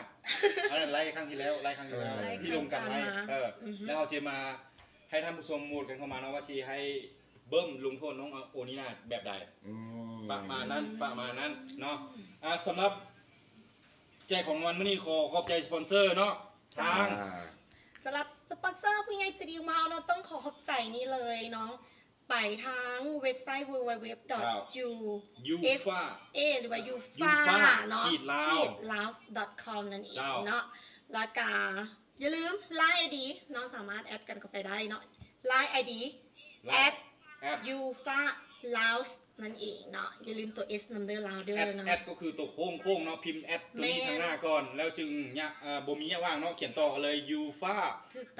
ອັນນັ້ນໄລຟ໌ຄັ້ງທີ່ແລ້ວ ໄລຟ໌ຄັ້ງທີ່ແລ້ວ ເອີ ທີ່ລົງກັນໄວ້ ເອີ ອືຮຶ ແລ້ວເຮົາຊິມາໃຫ້ທ່ານຜູ້ຊົມໂຫວດກັນເຂົ້າມາເນາະ ວ່າຊິໃຫ້ເບິ່ມລົງໂທດນ້ອງໂອນີນາແບບໃດ ອືມ ປະມານນັ້ນ ປະມານນັ້ນເນາະ ອ່າ ສຳລັບ ແຈກຂອງລາງວັນມື້ນີ້ ຂໍຂອບໃຈສະປອນເຊີເນາະ ທາງ ອ່າ ສຳລັບສະປອນເຊີຜູ້ໃຫຍ່ໃຈດີຂອງເຮົາເນາະ ຕ້ອງຂໍຂອບໃຈນີ້ເລີຍເນາະ ໄປທາງເວັບໄຊ www.ufa ຫຼືວ່າ ufa ເນາະ laos.com ນັ້ນເອງເນາະ ແລ້ວກະຢ່າລືມ Line ID ເນາະ ສາມາດແອັດກັນເຂົ້າໄປໄດ້ເນາະ Line ID @ufa laos ນັ້ນເອງເນາະ ຢ່າລືມຕົວ S ນຳເດີ ລາວເດີເນາະ ແອັດກໍຄືຕົວໂຄ້ງໆເນາະ ພິມແອັດຕົວນີ້ ແມ່ນ ທາງໜ້າກ່ອນ ແລ້ວຈຶ່ງ ບໍ່ມີຫຍັງວ່າງເນາະ ຂຽນຕໍ່ກັນເລີຍ ufa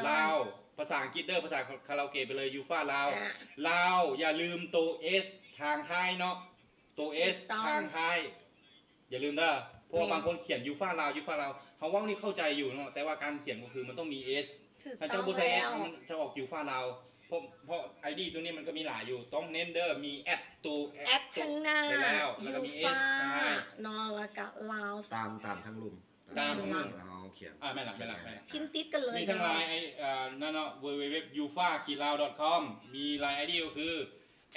ລາວ ພາສາອັງກິດເດີ ພາສາຄາຣາໂອເກະໄປເລີຍ ufa ລາວ ລາວ ຢ່າລືມໂຕ S ທາງທ້າຍເນາະ ໂຕ S ທາງທ້າຍ ຢ່າລືມເດີ ເພາະວ່າບາງຄົນຂຽນ ufa ລາວ ufa ລາວ ເຮົາເວົ້ານີ້ເຂົ້າໃຈຢູ່ເນາະ ແຕ່ວ່າການຂຽນກໍຄືມັນຕ້ອງມີ S ຖ້າເຈົ້າບໍ່ໃສ່ S ມັນຈະອອກ ufa ລາວ ເພາະ ເພາະ ID ຕົວນີ້ມັນກໍມີຫຼາຍຢູ່ ຕ້ອງເນັ້ນເດີ ມີ at ໂຕ at ຂ້າງໜ້າ ແລ້ວກໍມີ S ເນາະ ແລ້ວກໍ Laos ຕາມ ຕາມທາງລຸ່ມ ຕາມທາງລຸ່ມ ເຮົາຂຽນ ອ່າ ແມ່ນລະ ແມ່ນລະ ແມ່ນລະ ພິມຕິດກັນເລີຍ ມີທັງ Line ອັນນັ້ນເນາະ www ufa laos.com ມີ Line ID ກໍຄື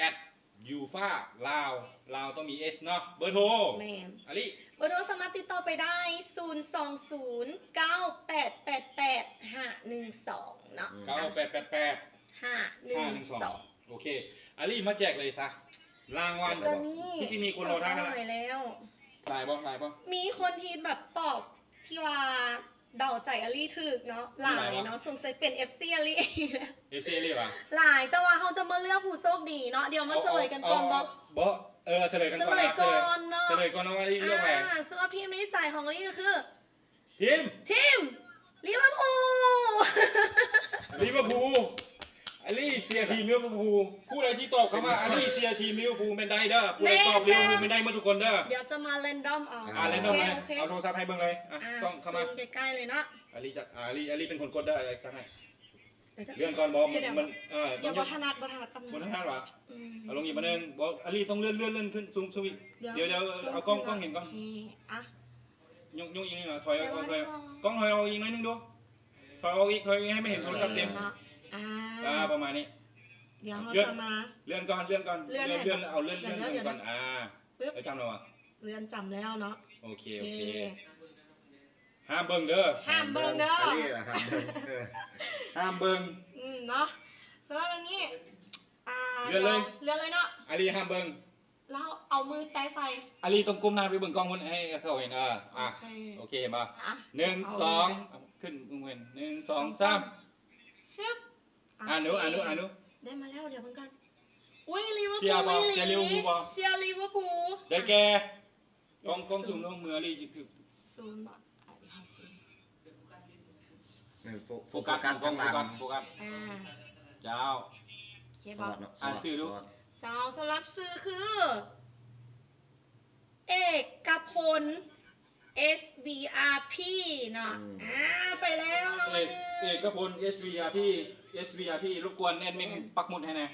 at ufa laos ລາວຕ້ອງມີ S ເນາະ ເບີໂທ ແມ່ນ ອາລີ ເບີໂທສາມາດຕິດຕໍ່ໄປໄດ້ ສູນສອງສູນ ເກົ້າແປດແປດແປດ ຫ້າໜຶ່ງສອງ ເນາະ ເກົ້າແປດແປດແປດ ຫ້າໜຶ່ງສອງ ໂອເຄ ອາລີ ມາແຈກເລີຍຊະ ລາງວັນ ຄືຊິມີຄົນລໍຖ້າແລ້ວ ຫຼາຍບໍ່ ຫຼາຍບໍ່ ມີຄົນທີ່ແບບຕອບທີ່ວ່າ ເດົາໃຈອາລີຖືກເນາະ ຫຼາຍເນາະ ສົງໄສເປັນ FC ອາລີ FC ອາລີຫວາ ຫຼາຍ ແຕ່ວ່າເຮົາຈະມາເລືອກຜູ້ໂຊກດີເນາະ ດຽວມາສະເຫຼີຍກັນກ່ອນບໍ່ ບໍ່ ເອີ ສະເຫຼີຍກັນກ່ອນ ສະເຫຼີຍກ່ອນເນາະ ສະເຫຼີຍກ່ອນເນາະ ອາລີເລືອກໃຜ ອ່າ ສຳລັບທີມໃນໃຈຂອງອາລີກໍຄື ທີມ ທີມ ລິເວີພູ ລິເວີພູ ອາລີເຊຍທີມລິເວີພູ ຜູ້ໃດທີ່ຕອບຄຳວ່າ ອາລີເຊຍທີມລິເວີພູແມ່ນໄດ້ເດີ ຜູ້ໃດຕອບລິເວີພູແມ່ນໄດ້ໝົດທຸກຄົນເດີ ດຽວຈະມາແຣນດອມເອົາ ອ່າ ແຣນດອມເລີຍ ໂອເຄ ເອົາໂທລະສັບໃຫ້ເບິ່ງເລີຍ ອ່າ ຕ້ອງເຂົ້າມາ ໃກ້ໆເລີຍເນາະ ອາລີຈະ ອາລີ ອາລີເປັນຄົນກົດເດີ ຈັດໃຫ້ ເລື່ອນກ່ອນບໍ່? ມັນ ເອີ ຕ້ອງຍົກ ບໍ່ຖະໜັດ ບໍ່ຖະໜັດປານໃດ ບໍ່ຖະໜັດຫວາ? ອືມ ເອົາລົງອີກບາດໜຶ່ງ ບໍ່ ອາລີຕ້ອງເລື່ອນ ເລື່ອນ ເລື່ອນຂຶ້ນ ສູງ ສູງອີກ ເອີ ດຽວ ດຽວ ເອົາກ້ອງ ກ້ອງເຫັນກ່ອນ ໂອເຄ ອ່ະ ຍົກ ຍົກອີກໜ້ອຍ ຖອຍອອກ ຖອຍ ກ້ອງຖອຍອອກອີກໜ້ອຍໜຶ່ງດູ ຖອຍອອກອີກ ຖອຍອີກ ໃຫ້ມັນເຫັນໂທລະສັບເຕັມ ເອີ ອ່າ ອ່າ ປະມານນີ້ ດຽວເຮົາຈະມາ ເລື່ອນກ່ອນ ເລື່ອນກ່ອນ ເລື່ອນໃຫ້ ເລື່ອນ ເລື່ອນ ເອົາເລື່ອນ ເລື່ອນ ເລື່ອນກ່ອນ ອ່າ ປຶບ ເອີ ຈຳແລ້ວຫວາ? ເລື່ອນ ຈຳແລ້ວເນາະ ໂອເຄ ໂອເຄ ໂອເຄ ຫ້າມເບິ່ງເດີ ຫ້າມເບິ່ງເດີ ຫ້າມເບິ່ງ ເອີ ຫ້າມເບິ່ງເດີ ຫ້າມເບິ່ງ ອືມ ເນາະ ສຳລັບອັນນີ້ ອ່າ ເລື່ອນເລີຍ ເລື່ອນເລີຍເນາະ ອາລີຫ້າມເບິ່ງ ລາວເອົາມືແຕະໃສ່ ອາລີຕ້ອງກົ້ມໜ້າໄປເບິ່ງກ້ອງພຸ້ນ ໃຫ້ເຂົາເຫັນ ເອີ ອ່ະ ໂອເຄ ໂອເຄ ເຫັນບໍ່? ອ່ະ ໜຶ່ງ ສອງ ຂຶ້ນ ໜຶ່ງ ສອງ ສາມ ຊຶບ ອ່າ ໂອເຄ ອານຸ ອານຸ ອານຸ ໄດ້ມາແລ້ວ ດຽວເບິ່ງກ່ອນ ອຸ້ຍ ລິເວີພູລ ເຊຍບໍ່? ອີ່ຫຼີ ເຊຍລິເວີພູບໍ່? ເຊຍລິເວີພູ ໄດ້ແກ່ ກ້ອງ ກ້ອງຊູມລົງ ເມື່ອລີຊິຖືກ ຊູມເນາະ ອ່າ ເຮົາຊູມ ເອີ ໂຟ ໂຟກັສ ໂຟກັສ ໂຟກັສ ໂຟກັສ ໂຟກັສ ອ່າ ເຈົ້າ ໂອເຄບໍ່? ສອດເນາະ ອ່ານຊື່ດູ ສອດ ເຈົ້າ ສຳລັບຊື່ຄື ເອກະພົນ ເອສ ວີ ອາ ພີ ເນາະ ອືມ ອ່າ ໄປແລ້ວລາງວັນ ເອສ ໜຶ່ງ ເອກະພົນ ເອສ ວີ ອາ ພີ ເອສ ວີ ອາ ພີ ລົບກວນແອດມິນ ອືມ ປັກໝຸດໃຫ້ແດ່ ດ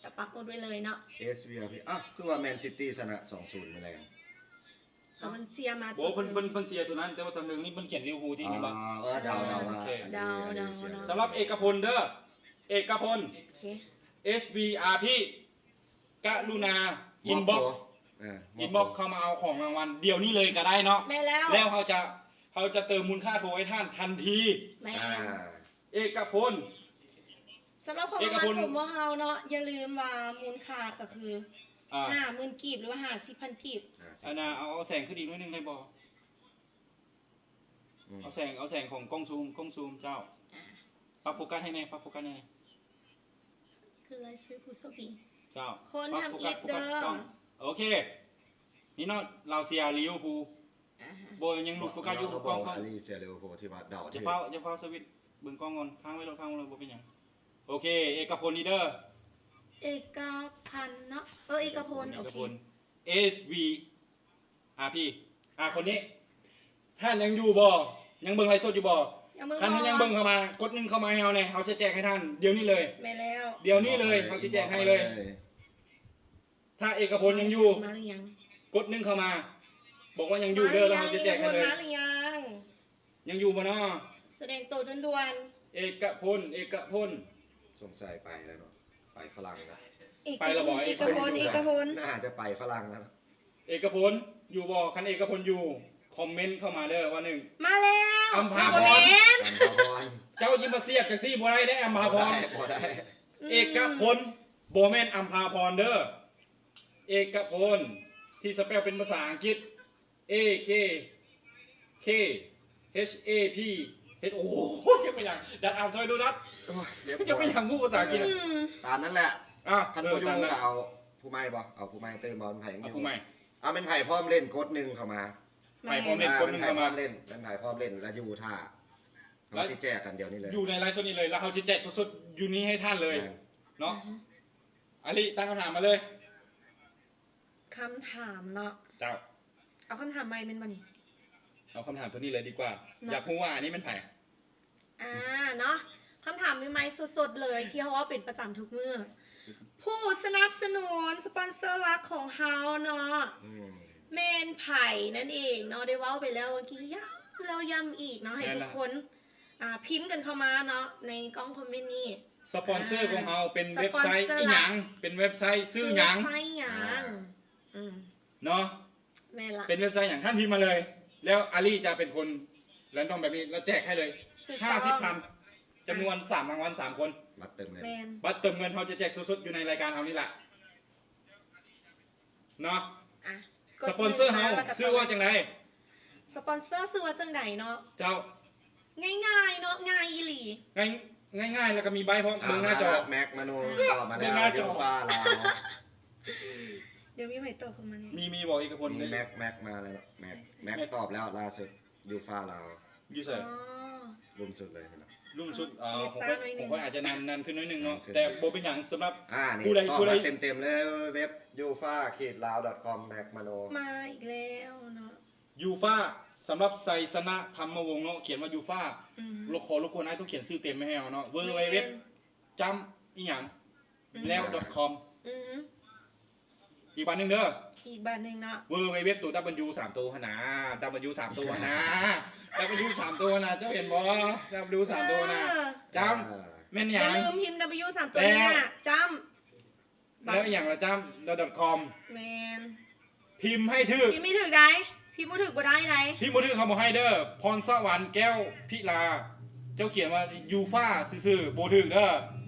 ຽວປັກໝຸດໄວ້ເລີຍເນາະ ເອສ ວີ ອາ ພີ ອ້າວ ຄືວ່າແມນຊິຕີຊະນະ ສອງສູນ ມື້ແລງ ເອີ ເພິ່ນເຊຍມາ ບໍ່ ເພິ່ນ ເພິ່ນ ເພິ່ນເຊຍຕົວນັ້ນ ແຕ່ວ່າທາງເທິງນີ້ເພິ່ນຂຽນລິເວອຣ໌ພູທີ່ ອ່າ ເຫັນບໍ່? ເອີ ເດົາ ເດົາ ເດົາ ເດົາ ເດົາ ເດົາ ເດົາ ສຳລັບເອກະພົນເດີ ເອກະພົນ ໂອເຄ ເອສ ວີ ອາ ພີ ກະລຸນາ ອິນບັອກ ເອີ ອິນບັອກເຂົ້າມາເອົາຂອງລາງວັນດຽວນີ້ເລີຍກໍໄດ້ເນາະ ແມ່ນແລ້ວ ແລ້ວເຮົາຈະ ເຮົາຈະເຕີມມູນຄ່າໂທໃຫ້ທ່ານທັນທີ ແມ່ນ ອ່າ ເອກະພົນ ສຳລັບຂອງລາງວັນຂອງພວກເຮົາເນາະ ຢ່າລືມວ່າມູນຄ່າກໍຄື ອ່າ ຫ້າໝື່ນກີບ ຫຼືວ່າ ຫ້າສິບພັນກີບ ອ່າ ອັນນ່າ ເອົາ ເອົາແສງຂຶ້ນອີກໜ້ອຍໜຶ່ງໄດ້ບໍ່? ອືມ ເອົາແສງ ເອົາແສງຂອງກ້ອງຊູມ ກ້ອງຊູມເຈົ້າ ອ່າ ປັບໂຟກັສໃຫ້ແດ່ ປັບໂຟກັສໃຫ້ແດ່ ຄືລາຍຊື່ຜູ້ໂຊກດີ ເຈົ້າ ຄົນທຳອິດເດີ ໂອເຄ ນີ້ເນາະ ລາວເຊຍລິເວີພູ ອ່າຮະ ບໍ່ ຍັງຫຼຸດໂຟກັສຢູ່ ກ້ອງ ອາລີເຊຍລິເວີພູທີ່ວ່າເດົາ ຢ່າຟ້າວ ຢ່າຟ້າວສະວິດ ເບິ່ງກ້ອງກ່ອນ ຄ້າງໄວ້ໂລດ ຄ້າງໄວ້ໂລດ ບໍ່ເປັນຫຍັງ ໂອເຄ ເອກະພົນນີ້ເດີ ເອກະພັນເນາະ ເອີ ເອກະພົນ ເອກະພົນ ໂອເຄ ເອສ ວີ ອາ ພີ ອ່າ ຄົນນີ້ ທ່ານຍັງຢູ່ບໍ່? ຍັງເບິ່ງໄລຟ໌ສົດຢູ່ບໍ່? ຄັນທ່ານຍັງເບິ່ງ ເຂົ້າມາ ກົດໜຶ່ງເຂົ້າມາໃຫ້ເຮົາແດ່ ເຮົາຊິແຈກໃຫ້ທ່ານດຽວນີ້ເລີຍ ແມ່ນແລ້ວ ດຽວນີ້ເລີຍ ເຮົາຊິແຈກໃຫ້ເລີຍ ຖ້າເອກະພົນຍັງຢູ່ ມາຫຼືຍັງ? ກົດໜຶ່ງເຂົ້າມາ ບອກວ່າຍັງຢູ່ເດີ ແລ້ວເຮົາຊິແຈກໃຫ້ເລີຍ ມາຫຼືຍັງ? ຍັງຢູ່ບໍ່ເນາະ? ສະແດງໂຕດ່ວນໆ ເອກະພົນ ເອກະພົນ ສົງໄສໄປແລ້ວເນາະ ໄປຝຣັ່ງແລ້ວ ເອກະພົນ ໄປແລ້ວບໍ່? ເອກະພົນ ເອກະພົນ ໜ້າຈະໄປຝຣັ່ງແລ້ວ ເອກະພົນ ຢູ່ບໍ່? ຄັນເອກະພົນຢູ່ ຄອມເມັນເຂົ້າມາເດີວ່າໜຶ່ງ ມາແລ້ວ ອຳພາພອນ ບໍ່ແມ່ນ ອຳພາພອນ ເຈົ້າຊິມາສຽດຈັ່ງຊີ້ບໍ່ໄດ້ເດ້ ອຳພາພອນ ບໍ່ໄດ້ ບໍ່ໄດ້ ອືມ ເອກະພົນ ບໍ່ແມ່ນອຳພາພອນເດີ ເອກະພົນ ທີ່ສະແປວເປັນພາສາອັງກິດ ເອ ເຄ ເຄ ເອັດ ເອ ພີ ເອັດ ໂອ້ຍ ຈະເປັນຫຍັງ? ດັດອ່ານຊ່ອຍດູດັດ ໂອ້ຍ ເຈັບຫົວ ຈະເປັນຫຍັງຮູ້ພາສາອັງກິດ ອືມ ຕາມນັ້ນແຫຼະ ອ່ະ ຄັນບໍ່ຢູ່ ເອີ ຕາມນັ້ນ ກໍເອົາຜູ້ໃໝ່ບໍ່? ເອົາຜູ້ໃໝ່ຕື່ມບໍ່? ມັນໃຜຍັງຢູ່? ເອົາຜູ້ໃໝ່ ເອົາແມ່ນໃຜພ້ອມຫຼິ້ນກົດໜຶ່ງເຂົ້າມາ ໃຜພ້ອມຫຼິ້ນ ອ່າ ກົດໜຶ່ງເຂົ້າມາ ແມ່ນໃຜພ້ອມຫຼິ້ນ ແມ່ນໃຜພ້ອມຫຼິ້ນ ແລ້ວຢູ່ຖ້າ ແລ້ວເຮົາຊິແຈກກັນດຽວນີ້ເລີຍ ຢູ່ໃນໄລຟ໌ສົດນີ້ເລີຍ ແລ້ວເຮົາຊິແຈກສົດໆຢູ່ນີ້ໃຫ້ທ່ານເລີຍ ແມ່ນ ເນາະ ອືຮຶ ອາລີ ຕັ້ງຄຳຖາມມາເລີຍ ຄຳຖາມເນາະ ເຈົ້າ ເອົາຄຳຖາມໃໝ່ແມ່ນບໍ່ນີ້? ເອົາຄຳຖາມໂຕນີ້ເລີຍດີກວ່າ ເນາະ ຢາກຮູ້ວ່າອັນນີ້ແມ່ນໃຜ? ອ່າ ເນາະ ຄຳຖາມໃໝ່ໆ ສົດໆ ເລີຍ ທີ່ເຮົາເວົ້າເປັນປະຈຳທຸກມື້ ຜູ້ສະໜັບສະໜູນ ສະປອນເຊີຫຼັກຂອງເຮົາເນາະ ອືມ ແມ່ນໃຜນັ້ນເອງເນາະ ໄດ້ເວົ້າໄປແລ້ວເມື່ອກີ້ ຢ້ຳແລ້ວຢ້ຳອີກເນາະ ໃຫ້ ແມ່ນລະ ທຸກຄົນ ອ່າ ພິມກັນເຂົ້າມາເນາະ ໃນກ່ອງຄອມເມັນນີ້ ສະປອນເຊີ ອ່າ ຂອງເຮົາເປັນເວັບໄຊອີ່ຫຍັງ? ສະປອນເຊີຫຼັກ ເປັນເວັບໄຊຊື່ຫຍັງ? ຊື່ເວັບໄຊຫຍັງ? ອ່າ ອືມ ເນາະ ແມ່ນລະ ເປັນເວັບໄຊຫຍັງ? ທ່ານພິມມາເລີຍ ແລ້ວອາລີຈະເປັນຄົນແຣນດອມແບບນີ້ ແລ້ວແຈກໃຫ້ເລີຍ ຖືກຕ້ອງ ຫ້າສິບພັນ ຈຳນວນສາມລາງວັນ ສາມຄົນ ບັດເຕີມເງິນ ແມ່ນ ບັດເຕີມເງິນ ເຮົາຈະແຈກສົດໆຢູ່ໃນລາຍການເຮົານີ້ລະ ເນາະ ອ່ະ ສະປອນເຊີເຮົາຊື່ວ່າຈັ່ງໃດ? ສະປອນເຊີຊື່ວ່າຈັ່ງໃດເນາະ? ເຈົ້າ ງ່າຍໆ ເນາະ ງ່າຍອີ່ຫຼີ ງ່າຍ ງ່າຍໆ ແລ້ວກໍມີໃບ້ພ້ອມ ອ່າ ເບິ່ງໜ້າຈໍ ແມັກມະໂນ ອ່າ ຕອບມາແລ້ວ ເບິ່ງໜ້າຈໍ ຢູຟາລາວ ດຽວມີໃຜຕອບເຂົ້າມານີ້ ມີ ມີບໍ່ ເອກະພົນ ມີ ເດ້ ແມັກ ແມັກມາແລ້ວເນາະ ແມັກ ແມັກ ແມັກຕອບແລ້ວລ່າສຸດ ຢູຟາລາວ ຢູ່ໃສ? ອໍ ລຸ່ມສຸດເລີຍເຫັນບໍ່? ລຸ່ມສຸດ ອ່າ ຂອງຂ້ອຍ ຂອງຂ້ອຍອາດຈະນານ ນານຂຶ້ນໜ້ອຍໜຶ່ງເນາະ ນານຂຶ້ນ ແຕ່ບໍ່ເປັນຫຍັງ ສຳລັບຜູ້ໃດ ຕອບມາເຕັມໆເລີຍ ເວັບ ຢູຟາ ຂີດ ລາວ ດອດຄອມ ແມັກມະໂນ ມາອີກແລ້ວເນາະ ຢູຟາ ສຳລັບໄຊຊະນະ ທຳມະວົງເນາະ ຂຽນວ່າຢູຟາ ອືມ ຂໍລົບກວນອ້າຍຕ້ອງຂຽນຊື່ເຕັມໃຫ້ເຮົາເນາະ ແມ່ນ www ຈ້ຳອີ່ຫຍັງ ອືມ ແລ້ວ .com ອືມ ອີກບາດໜຶ່ງເດີ ອີກບາດໜຶ່ງເນາະ www ຕົວ W ສາມໂຕຫັ້ນນາ W ສາມໂຕຫັ້ນນາ W ສາມໂຕຫັ້ນນາ ເຈົ້າເຫັນບໍ່ W ສາມໂຕຫັ້ນນາ ເອີ ຈ້ຳ ເອີ ແມ່ນຫຍັງ ຢ່າລືມພິມ W ສາມໂຕຫັ້ນນາ ແລ້ວ ຈ້ຳ ແລ້ວອີ່ຫຍັງລະຈ້ຳ ແລ້ວ .com ແມ່ນ ພິມໃຫ້ຖືກ ພິມໃຫ້ຖືກໃດ ພິມບໍ່ຖືກບໍ່ໄດ້ໃດ ພິມບໍ່ຖືກເຮົາບໍ່ໃຫ້ເດີ ພອນສະຫວັນ ແກ້ວພິລາ ເຈົ້າຂຽນວ່າຢູຟາຊື່ໆ ບໍ່ຖືກເດີ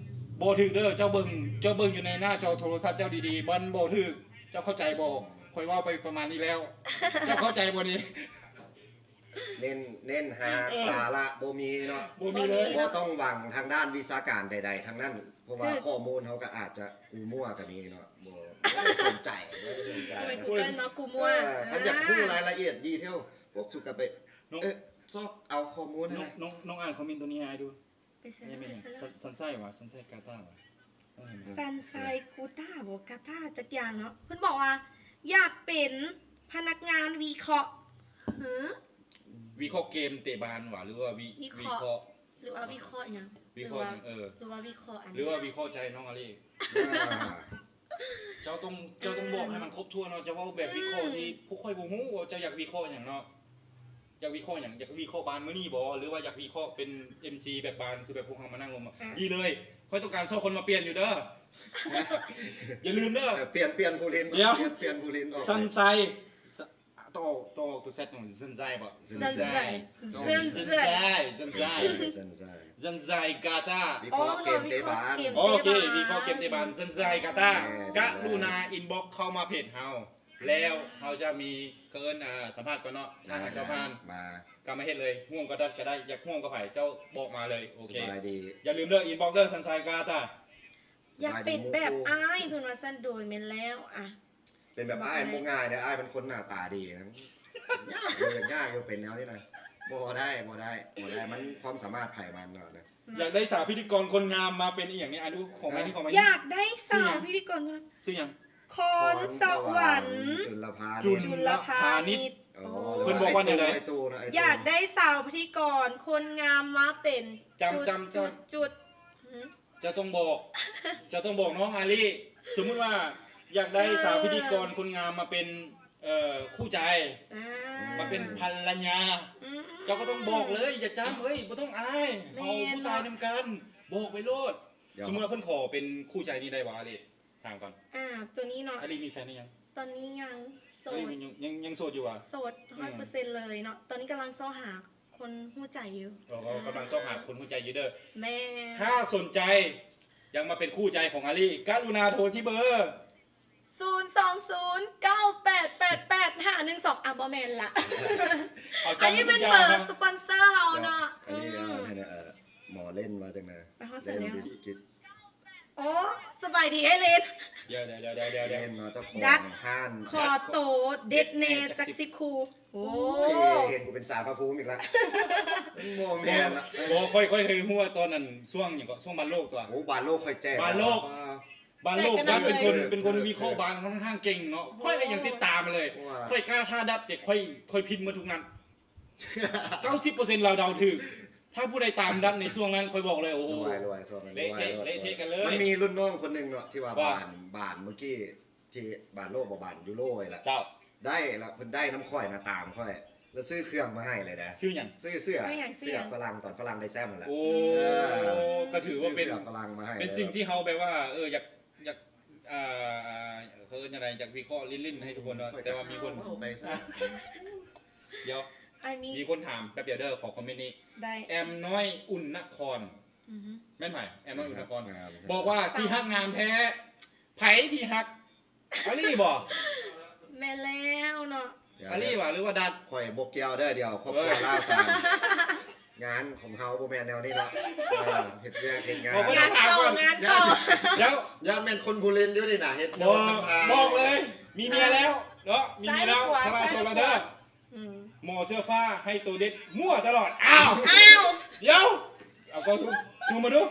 ບໍ່ຖືກເດີ ເຈົ້າເບິ່ງ ເຈົ້າເບິ່ງຢູ່ໃນໜ້າຈໍໂທລະສັບເຈົ້າດີໆ ມັນບໍ່ຖືກ ເຈົ້າເຂົ້າໃຈບໍ່ ຂ້ອຍເວົ້າໄປປະມານນີ້ແລ້ວ ເຈົ້າເຂົ້າໃຈບໍ່ນີ້? ເນັ້ນ ເນັ້ນຫາ ເອີ ສາລະບໍ່ມີເນາະ ບໍ່ມີເລີຍ ບໍ່ຕ້ອງຫວັງທາງດ້ານວິຊາການໃດໆທັງນັ້ນ ເພາະວ່າ ຖືກ ຂໍ້ມູນເຮົາກໍອາດຈະກູມົວກໍມີເນາະ ບໍ່ ບໍ່ໄດ້ສົນໃຈ ບໍ່ໄດ້ສົນໃຈ Google ເນາະ ກູມົວ ເອີ ຄັນຢາກຮູ້ ອ່າ ລາຍລະອຽດດີເທວ ພວກສຸກະໄປ ນ້ອງ ເອີ ຊອກເອົາຂໍ້ມູນ ນ້ອງ ນ້ອງ ນ້ອງອ່ານຄອມເມັນໂຕນີ້ໃຫ້ອ້າຍດູ ໄປໃສ ແມ່ນຫຍັງ? ຊັນ ຊັນໄຊວະ ຊັນໄຊກາຕາວະ ຕ້ອງເຫັນ ຊັນໄຊກູຕາບໍ ກາຕາຈັກຢ່າງເນາະ ເພິ່ນບອກວ່າ ຢາກເປັນພະນັກງານວິເຄາະ ຫື ວິເຄາະເກມເຕະບານຫວາ ຫຼືວ່າວິ ວິເຄາະ ວິເຄາະ ຫຼືວ່າວິເຄາະຫຍັງ? ວິເຄາະຫຍັງ? ເອີ ຫຼືວ່າວິເຄາະອັນ ຫຼືວ່າວິເຄາະໃຈນ້ອງອາລີ? ອ່າ ເຈົ້າຕ້ອງ ເຈົ້າຕ້ອງບອກໃຫ້ມັນຄົບຖ້ວນເນາະ ເຈົ້າເວົ້າແບບວິເຄາະ ອືມ ທີ່ພວກຂ້ອຍບໍ່ຮູ້ວ່າເຈົ້າຢາກວິເຄາະຫຍັງເນາະ ຢາກວິເຄາະຫຍັງ? ຢາກວິເຄາະບານມື້ນີ້ບໍ ຫຼືວ່າຢາກວິເຄາະເປັນເອັມຊີແບບບານ ຄືແບບພວກເຮົາມານັ່ງລົມ ອ່ະ ອ່ະ ດີເລີຍ ຂ້ອຍຕ້ອງການຊອກຄົນມາປ່ຽນຢູ່ເດີ ຢ່າລືມເດີ ເອີ ປ່ຽນ ປ່ຽນຜູ້ຫຼິ້ນ ດຽວ ປ່ຽນ ປ່ຽນຜູ້ຫຼິ້ນອອກ ຊັນໄຊ ຕ້ອງອອກ ຕ້ອງອອກຕົວແຊັດ ຊັນໄຊບໍ ຊັນໄຊ ຊັນໄຊ ຊັນໄຊ ຊັນໄຊ ຊັນໄຊ ກາຕາ ວິເຄາະເກມເຕະບານ ອໍ ວິເຄາະເກມເຕະບານ ວິເຄາະເກມເຕະບານ ຊັນໄຊ ກາຕາ ແມ່ນ ກະລຸນາ inbox ເຂົ້າມາເພຈເຮົາ ແລ້ວເຮົາຈະມີ ເຂົາເອີ້ນ ອ່າ ສຳພາດກ່ອນເນາະ ອ່າ ຖ້າຫາກເຈົ້າຜ່ານ ມາ ກໍມາເຮັດເລີຍ ຮ່ວມກັບດັດກໍໄດ້ ຢາກຮ່ວມກັບໃຜ ເຈົ້າບອກມາເລີຍ ໂອເຄ ສະບາຍດີ ຢ່າລືມເດີ inbox ເດີ ຊັນໄຊ ກາຕາ ຢາກເປັນແບບອ້າຍ ເພິ່ນວ່າຊັ້ນ ໂດຍແມ່ນແລ້ວ ອ່ະ ເປັນແບບອ້າຍບໍ່ງ່າຍເດ້ ອ້າຍເປັນຄົນໜ້າຕາດີນະ ຍາກຢູ່ ຍາກຢູ່ ເປັນແນວນີ້ນະ ບໍ່ໄດ້ ບໍ່ໄດ້ ບໍ່ໄດ້ ມັນຄວາມສາມາດໃຜມັນເນາະ ຢາກໄດ້ສາວພິທີກອນຄົນງາມມາເປັນອີ່ຫຍັງນີ້ ອາ ຂອງແມ່ນີ້ ຂອງແມ່ນີ້ ຢາກໄດ້ສາວພິທີກອນຄົນງາມ ຊື່ຫຍັງ? ຄອນສະຫວັນ ຈຸນລະພານິດ ຈຸນລະພານິດ ອໍ ເພິ່ນບອກວ່າແນວໃດ? ຢາກໄດ້ສາວພິທີກອນຄົນງາມມາເປັນ ຈຳ ຈຳ ຈຳ ຈຸດ ຈຸດ ຫື ເຈົ້າຕ້ອງບອກ ເຈົ້າຕ້ອງບອກນ້ອງອາລີ ສົມມຸດວ່າຢາກໄດ້ ອ່າ ສາວພິທີກອນຄົນງາມມາເປັນ ເອີ ຄູ່ໃຈ ອ່າ ມາເປັນພັນລະຍາ ອືມ ເຈົ້າກໍຕ້ອງບອກເລີຍ ຢ່າຈ້ຳເອີຍ ບໍ່ຕ້ອງອາຍ ແມ່ນ ເຮົາຜູ້ຊາຍນຳກັນ ບອກໄປໂລດ ສົມມຸດວ່າເພິ່ນຂໍເປັນຄູ່ໃຈນີ້ໄດ້ບໍ່ອາລີ? ຖາມກ່ອນ ອ່າ ຕົວນີ້ເນາະ ອາລີມີແຟນຫຼືຍັງ? ຕອນນີ້ຍັງ ໂສດ ອາລີຍັງ ຍັງ ຍັງໂສດຢູ່ຫວາ? ໂສດ ອືມ ຮ້ອຍເປີເຊັນເລີຍເນາະ ຕອນນີ້ກຳລັງຊອກຫາ ຄົນຮູ້ໃຈຢູ່ ອໍ ອ່າ ກຳລັງຊອກຫາຄົນຮູ້ໃຈຢູ່ເດີ ແມ່ນ ຖ້າສົນໃຈຢາກມາເປັນຄູ່ໃຈຂອງອາລີ ກະລຸນາໂທທີ່ເບີ ສູນສອງສູນ ເກົ້າແປດແປດແປດ ຫ້າໜຶ່ງສອງ ອ່ະ ບໍ່ແມ່ນລະ ອັນນີ້ແມ່ນເບີສະປອນເຊີເຮົາເນາະ ອັນນີ້ ອືມ ໃຫ້ນະ ເອີ ໝໍເຫຼັ້ນວ່າຈັ່ງໃດ ໄປຮອດໃສແລ້ວ? ອໍ ສະບາຍດີອ້າຍເຫຼັ້ນ ດຽວໆໆໆ ເຫຼັ້ນເນາະ ເຈົ້າຂອງຮ້ານ ຂໍໂຕເດັດແນ່ຈັກສິບຄູ່ ໂອ້ ໂອ້ຍ ເຫັນກູເປັນສານພະພູມອີກລະ ບໍ່ແມ່ນລະ ບໍ່ ຂ້ອຍ ຂ້ອຍເຄີຍຮູ້ວ່າຕອນນັ້ນ ຊ່ວງຫຍັງເກາະ ຊ່ວງບານໂລກຕົວະ ໂອ້ ບານໂລກຂ້ອຍແຈກ ບານໂລກ ບານໂລກ ເປັນຄົນ ເປັນຄົນວິເຄາະບານຂ້ອນຂ້າງເກັ່ງເນາະ ຂ້ອຍກໍຍັງຕິດຕາມມາເລີຍ ຂ້ອຍກ້າທ່າດັດ ແຕ່ຂ້ອຍ ຂ້ອຍຜິດໝົດທຸກນັດ ເກົ້າສິບເປີເຊັນລາວເດົາຖືກ ຖ້າຜູ້ໃດຕາມດັດໃນຊ່ວງນັ້ນ ຂ້ອຍບອກເລີຍ ໂອ້ໂຫ ລວຍໆ ຊ່ວງນັ້ນ ເລະເທະ ລວຍໆ ເລະເທະກັນເລີຍ ມັນມີລຸ້ນນ້ອງຄົນໜຶ່ງເນາະ ທີ່ວ່າບານ ບານມື້ກີ້ ທີ່ບານໂລກບໍ່ ບານຢູໂຣນີ້ແຫຼະ ເຈົ້າ ໄດ້ລະ ເພິ່ນໄດ້ນຳຂ້ອຍນະ ຕາມຂ້ອຍ ລະຊື້ເຄື່ອງມາໃຫ້ເລີຍເດ້ ຊື້ຫຍັງ? ຊື້ເສື້ອ ຊື້ຫຍັງ? ເສື້ອຝຣັ່ງ ຕອນຝຣັ່ງໄດ້ແຊ້ມຫັ້ນແຫຼະ ໂອ້ ເອີ ກໍຖືວ່າເປັນ ເປັນສິ່ງທີ່ເຮົາແບບວ່າ ເອີ ຢາກ ຢາກ ອ່າ ເຂົາເອີ້ນຈັ່ງໃດ ຢາກວິເຄາະຫຼິ້ນໆໃຫ້ທຸກຄົນເນາະ ແຕ່ວ່າມີຄົນ ເວົ້າໄປຊະ ດຽວ ມີຄົນຖາມແປັບດຽວເດີ ຂໍຄອມເມັນນີ້ ໄດ້ ແອມນ້ອຍ ອຸ່ນນະຄອນ ອືຮຶ ແມ່ນໃຜ? ແອມນ້ອຍ ອຸ່ນນະຄອນ ງາມແທ້ ບອກວ່າທີ່ຮັກງາມແທ້ ໃຜທີ່ຮັກ? ອາລີບໍ? ແມ່ນແລ້ວເນາະ ອາລີຫວາ ຫຼືວ່າດັດ? ຂ້ອຍບໍ່ກ່ຽວເດີ ດຽວຄອບຄົວລາວສານ ງານຂອງເຮົາບໍ່ແມ່ນແນວນີ້ເນາະ ເອີ ເຮັດວຽກເຮັດງານ ງານເຂົ້າ ງານເຂົ້າ ດຽວ ຢ້ານແມ່ນຄົນຜູ້ຫຼິ້ນຢູ່ນີ້ນະ ເຮັດ ບໍ່ ບອກເລີຍ ມີເມຍແລ້ວເນາະ ມີເມຍແລ້ວ ສາລາໂສດລະເດີ ອືມ ໝໍເສື້ອຟ້າໃຫ້ໂຕເດັດ ມົ້ວຕະຫຼອດ ອ້າວ ອ້າວ ດຽວ ເອົາກ້ອງຊູມມາດູ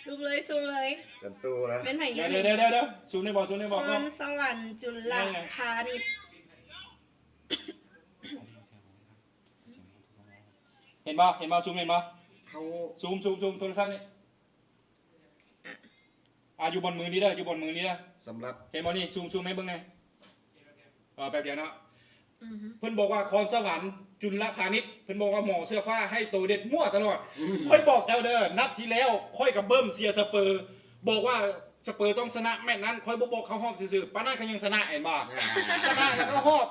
ຊູມເລີຍ ຊູມເລີຍ ຈັນຕູລະ ແມ່ນໃຜ? ດຽວ ດຽວ ດຽວ ຊູມໄດ້ບໍ່? ຊູມໄດ້ບໍ່? ຄອນສະຫວັນ ຈຸນລະພານິດ. ເຫັນບໍ່? ເຫັນບໍ່? ຊູມເຫັນບໍ່? ເຮົາ ຊູມ ຊູມ ຊູມໂທລະສັບນີ້ ອ່າ ຢູ່ບ່ອນມືນີ້ເດີ ຢູ່ບ່ອນມືນີ້ເດີ. ສຳລັບ ເຫັນບໍ່ນີ້? ຊູມ ຊູມໃຫ້ເບິ່ງແດ່. ເອີ ແປັບດຽວເນາະ. ອືຮຶ ເພິ່ນບອກວ່າຄອນສະຫວັນ ຈຸນລະພານິດ ເພິ່ນບອກວ່າໝໍເສື້ອຟ້າໃຫ້ໂຕເດັດມົ້ວຕະຫຼອດ. ອືມ ຂ້ອຍບອກເຈົ້າເດີ ນັດທີ່ແລ້ວຂ້ອຍກໍເບິ່ມເຊຍສະເປີ ບອກວ່າສະເປີຕ້ອງຊະນະແມັດນັ້ນ ຂ້ອຍບໍ່ບອກເຂົ້າຮອບຊື່ໆ ປານນັ້ນເຂົາຍັງຊະນະ ເຫັນບໍ່? ອ່າ ຊະນະແລ້ວເຂົ້າຮອບ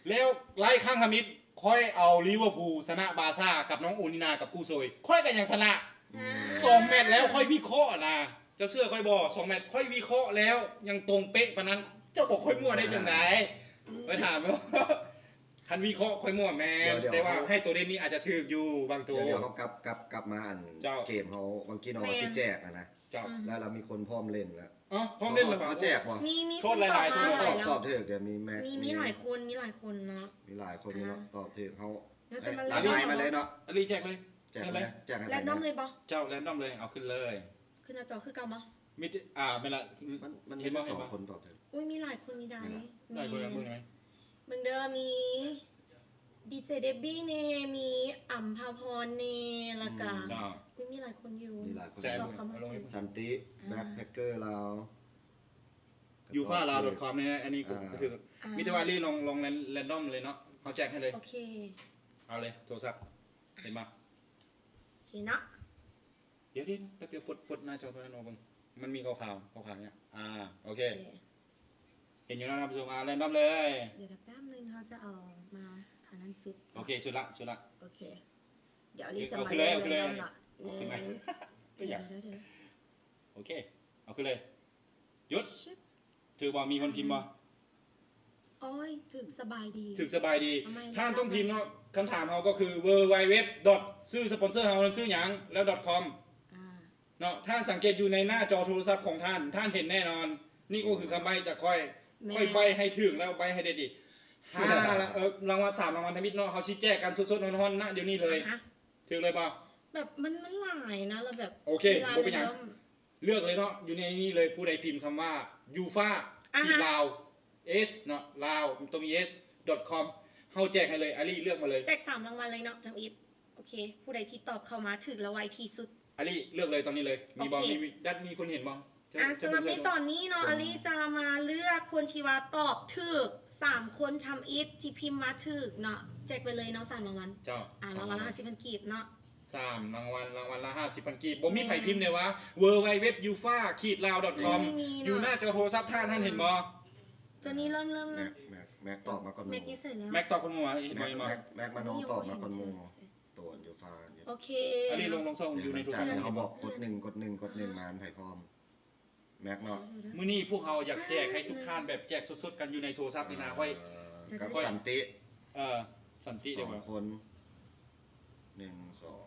ແລ້ວຫຼາຍຄັ້ງທຳອິດ ຂ້ອຍເອົາລິເວີພູຊະນະບາຊາກັບນ້ອງໂອນິນາກັບກູໂຊຍ ຂ້ອຍກໍຍັງຊະນະ. ອືມ ສອງແມັດແລ້ວ ຂ້ອຍວິເຄາະນະ ເຈົ້າເຊື່ອຂ້ອຍບໍ່? ສອງແມັດ ຂ້ອຍວິເຄາະແລ້ວ ຍັງຕົງເປະປານນັ້ນ ເຈົ້າບອກຂ້ອຍມົ້ວໄດ້ຈັ່ງໃດ? ອືມ ຂ້ອຍຖາມ ຄັນວິເຄາະຂ້ອຍມົ້ວແມ່ນ ດຽວໆ ແຕ່ວ່າໃຫ້ໂຕເດັ່ນນີ້ອາດຈະຖືກຢູ່ບາງໂຕ. ດຽວໆ ເຮົາກັບ ກັບ ກັບມາອັນ ເຈົ້າ ເກມເຮົາ ວັງກີ້ເນາະ ແມ່ນ ຊິແຈກຫັ້ນນະ. ເຈົ້າ ແລ້ວ ແລ້ວມີຄົນພ້ອມຫຼິ້ນແລ້ວ. ອໍ ພ້ອມຫຼິ້ນແລ້ວ ເຮົາແຈກບໍ່? ມີ ມີຄົນຕອບມາຫຼາຍແລ້ວ ຕອບຖືກ ດຽວມີແມັກ ມີ ມີຫຼາຍຄົນ ມີຫຼາຍຄົນເນາະ ມີຫຼາຍຄົນຢູ່ເນາະ ອ່າ ຕອບຖືກ. ເຮົາ ແລ້ວຈະມາ ເອີ ເລີ່ມ ອາລີ ແຈກເລີຍ ແຈກເລີຍ ແຈກໃຫ້ ແຣນດອມເລີຍບໍ່? ເຈົ້າ ແຣນດອມເລີຍ ເອົາຂຶ້ນເລີຍ ຂຶ້ນໜ້າຈໍຄືເກົ່າບໍ່? ມີແຕ່ ອ່າ ແມ່ນລະ ມັນ ມັນມີແຕ່ສອງຄົນຕອບຖືກ. ອຸ້ຍ ມີຫຼາຍຄົນ ມີໄດ້ ແມ່ນລະ ມີ ຫຼາຍຄົນ ເບິ່ງເດີ ມີດີເຈເດບບີແດ່ ມີອຳພາພອນແດ່ ແລ້ວກະ ອືມ ເຈົ້າ ອຸ້ຍ ມີຫຼາຍຄົນຢູ່ ມີຫຼາຍຄົນ ແຊນ ຕອບເຂົ້າມາ ແຊນ ຖືກ ສັນຕິ ອ່າ ແບັກແພັກເກີລາວ ຢູຟາລາວດອດຄອມນີ້ ອັນນີ້ ອ່າ ກໍຖືກ ອ່າ ມີແຕ່ວ່າລີ້ລອງ ລອງແຣນ ແຣນດອມເລີຍເນາະ ເຮົາແຈກໃຫ້ເລີຍ. ໂອເຄ ເອົາເລີຍ ໂທລະສັບ ເຫັນບໍ່? ໂອເຄເນາະ ດຽວໆ ແປັບດຽວ ປົດ ປົດໜ້າຈໍໂທລະສັບອອກເບິ່ງ ມັນມີຂາວໆ ຂາວໆ ນີ້ ອ່າ ໂອເຄ ໂອເຄ ເຫັນຢູ່ເນາະທ່ານຜູ້ຊົມ ອ່າ ແຣນດອມເລີຍ ດຽວແປັບໜຶ່ງ ເຮົາຈະເອົາມາອັນນັ້ນສຸດ ໂອເຄ ສຸດລະ ສຸດລະ ໂອເຄ ດຽວລີ້ຈະມາເລີ່ມແຣນດອມເນາະ ເອົາຂຶ້ນມາ ໜຶ່ງ ເອົາຂຶ້ນມາ ດຽວໆ ໂອເຄ ເອົາຂຶ້ນເລີຍ ຢຸດ ຊຶບ ຖືກບໍ່? ມີຄົນພິມບໍ່? ອືມ ໂອ້ຍ ຖືກສະບາຍດີ ຖືກສະບາຍດີ ເອົາໃໝ່ ທ່ານຕ້ອງພິມເນາະ ຄຳຖາມເຮົາກໍຄື www.dot ຊື່ສະປອນເຊີເຮົາຊື່ຫຍັງ ແລ້ວ .com ອ່າ ເນາະ ທ່ານສັງເກດຢູ່ໃນໜ້າຈໍໂທລະສັບຂອງທ່ານ ທ່ານເຫັນແນ່ນອນ ນີ້ກໍຄືຄຳໃບ້ຈາກຂ້ອຍ ແມ່ນ ຂ້ອຍໃບ້ໃຫ້ຖືກແລ້ວໃບ້ໃຫ້ເດັດອີກ ຫ້າ ລະ ເອີ ລາງວັນ ສາມລາງວັນທຳອິດເນາະ ເຮົາຊິແຈກກັນສົດໆຮ້ອນໆ ນະ ດຽວນີ້ເລີຍ ອ່າຮະ ຖືກເລີຍບໍ່? ແບບມັນ ມັນຫຼາຍນະ ແລ້ວແບບ ໂອເຄ ບໍ່ເປັນຫຍັງ ເວລາແຣນດອມ ເລືອກເລີຍເນາະ ຢູ່ໃນນີ້ເລີຍ ຜູ້ໃດພິມຄຳວ່າ ຢູຟາ ອ່າຮະ ຂີດລາວ ເອສ ເນາະ ລາວ ຕ້ອງມີ ເອສ ດອດຄອມ ເຮົາແຈກໃຫ້ເລີຍ ອາລີເລືອກມາເລີຍ ແຈກສາມລາງວັນເລີຍເນາະ ທຳອິດ ໂອເຄ ຜູ້ໃດທີ່ຕອບເຂົ້າມາຖືກແລ້ວໄວທີ່ສຸດ ອາລີເລືອກເລີຍຕອນນີ້ເລີຍ ມີບໍ່? ໂອເຄ ມີ ມີ ດັດ ມີຄົນເຫັນບໍ່? ອ່າ ສຳລັບໃນຕອນນີ້ເນາະ ອາລີຈະມາເລືອກຄົນທີ່ວ່າຕອບຖືກສາມຄົນທຳອິດ ທີ່ພິມມາຖືກເນາະ ແຈກໄປເລີຍເນາະ ສາມລາງວັນ ເຈົ້າ ອ່າ ລາງວັນລະຫ້າສິບພັນກີບເນາະ ສາມລາງວັນ ລາງວັນລະຫ້າສິບພັນກີບ ບໍ່ມີໃຜພິມເດ້ວ່າ www.yufa.lao.com ບໍ່ມີເນາະ ຢູ່ໜ້າຈໍໂທລະສັບທ່ານ ທ່ານເຫັນບໍ່? ຈອນນີ້ເລີ່ມ ເລີ່ມ ແມັກ ແມັກ ແມັກຕອບມາກ່ອນໝູ່ ແມັກຢູ່ໃສແລ້ວ? ແມັກຕອບກ່ອນໝູ່ ເຫັນບໍ່? ແມັກ ແມັກ ແມັກມານອນຕອບມາກ່ອນໝູ່ ໂຕນຢູຟາ ໂອເຄ ອັນນີ້ລົງ ລົງຊ່ອງຢູ່ໃນໂທລະສັບ ເຮົາບອກກົດໜຶ່ງ ກົດໜຶ່ງ ກົດໜຶ່ງ ມາໃຜພ້ອມ ແມັກເນາະ ມື້ນີ້ພວກເຮົາຢາກແຈກໃຫ້ທຸກທ່ານແບບແຈກສົດໆກັນຢູ່ໃນໂທລະສັບນີ້ນະ ຂ້ອຍ ເອີ ກັບສັນຕິ ເອີ ສັນຕິ ສອງຄົນ ໜຶ່ງ ສອງ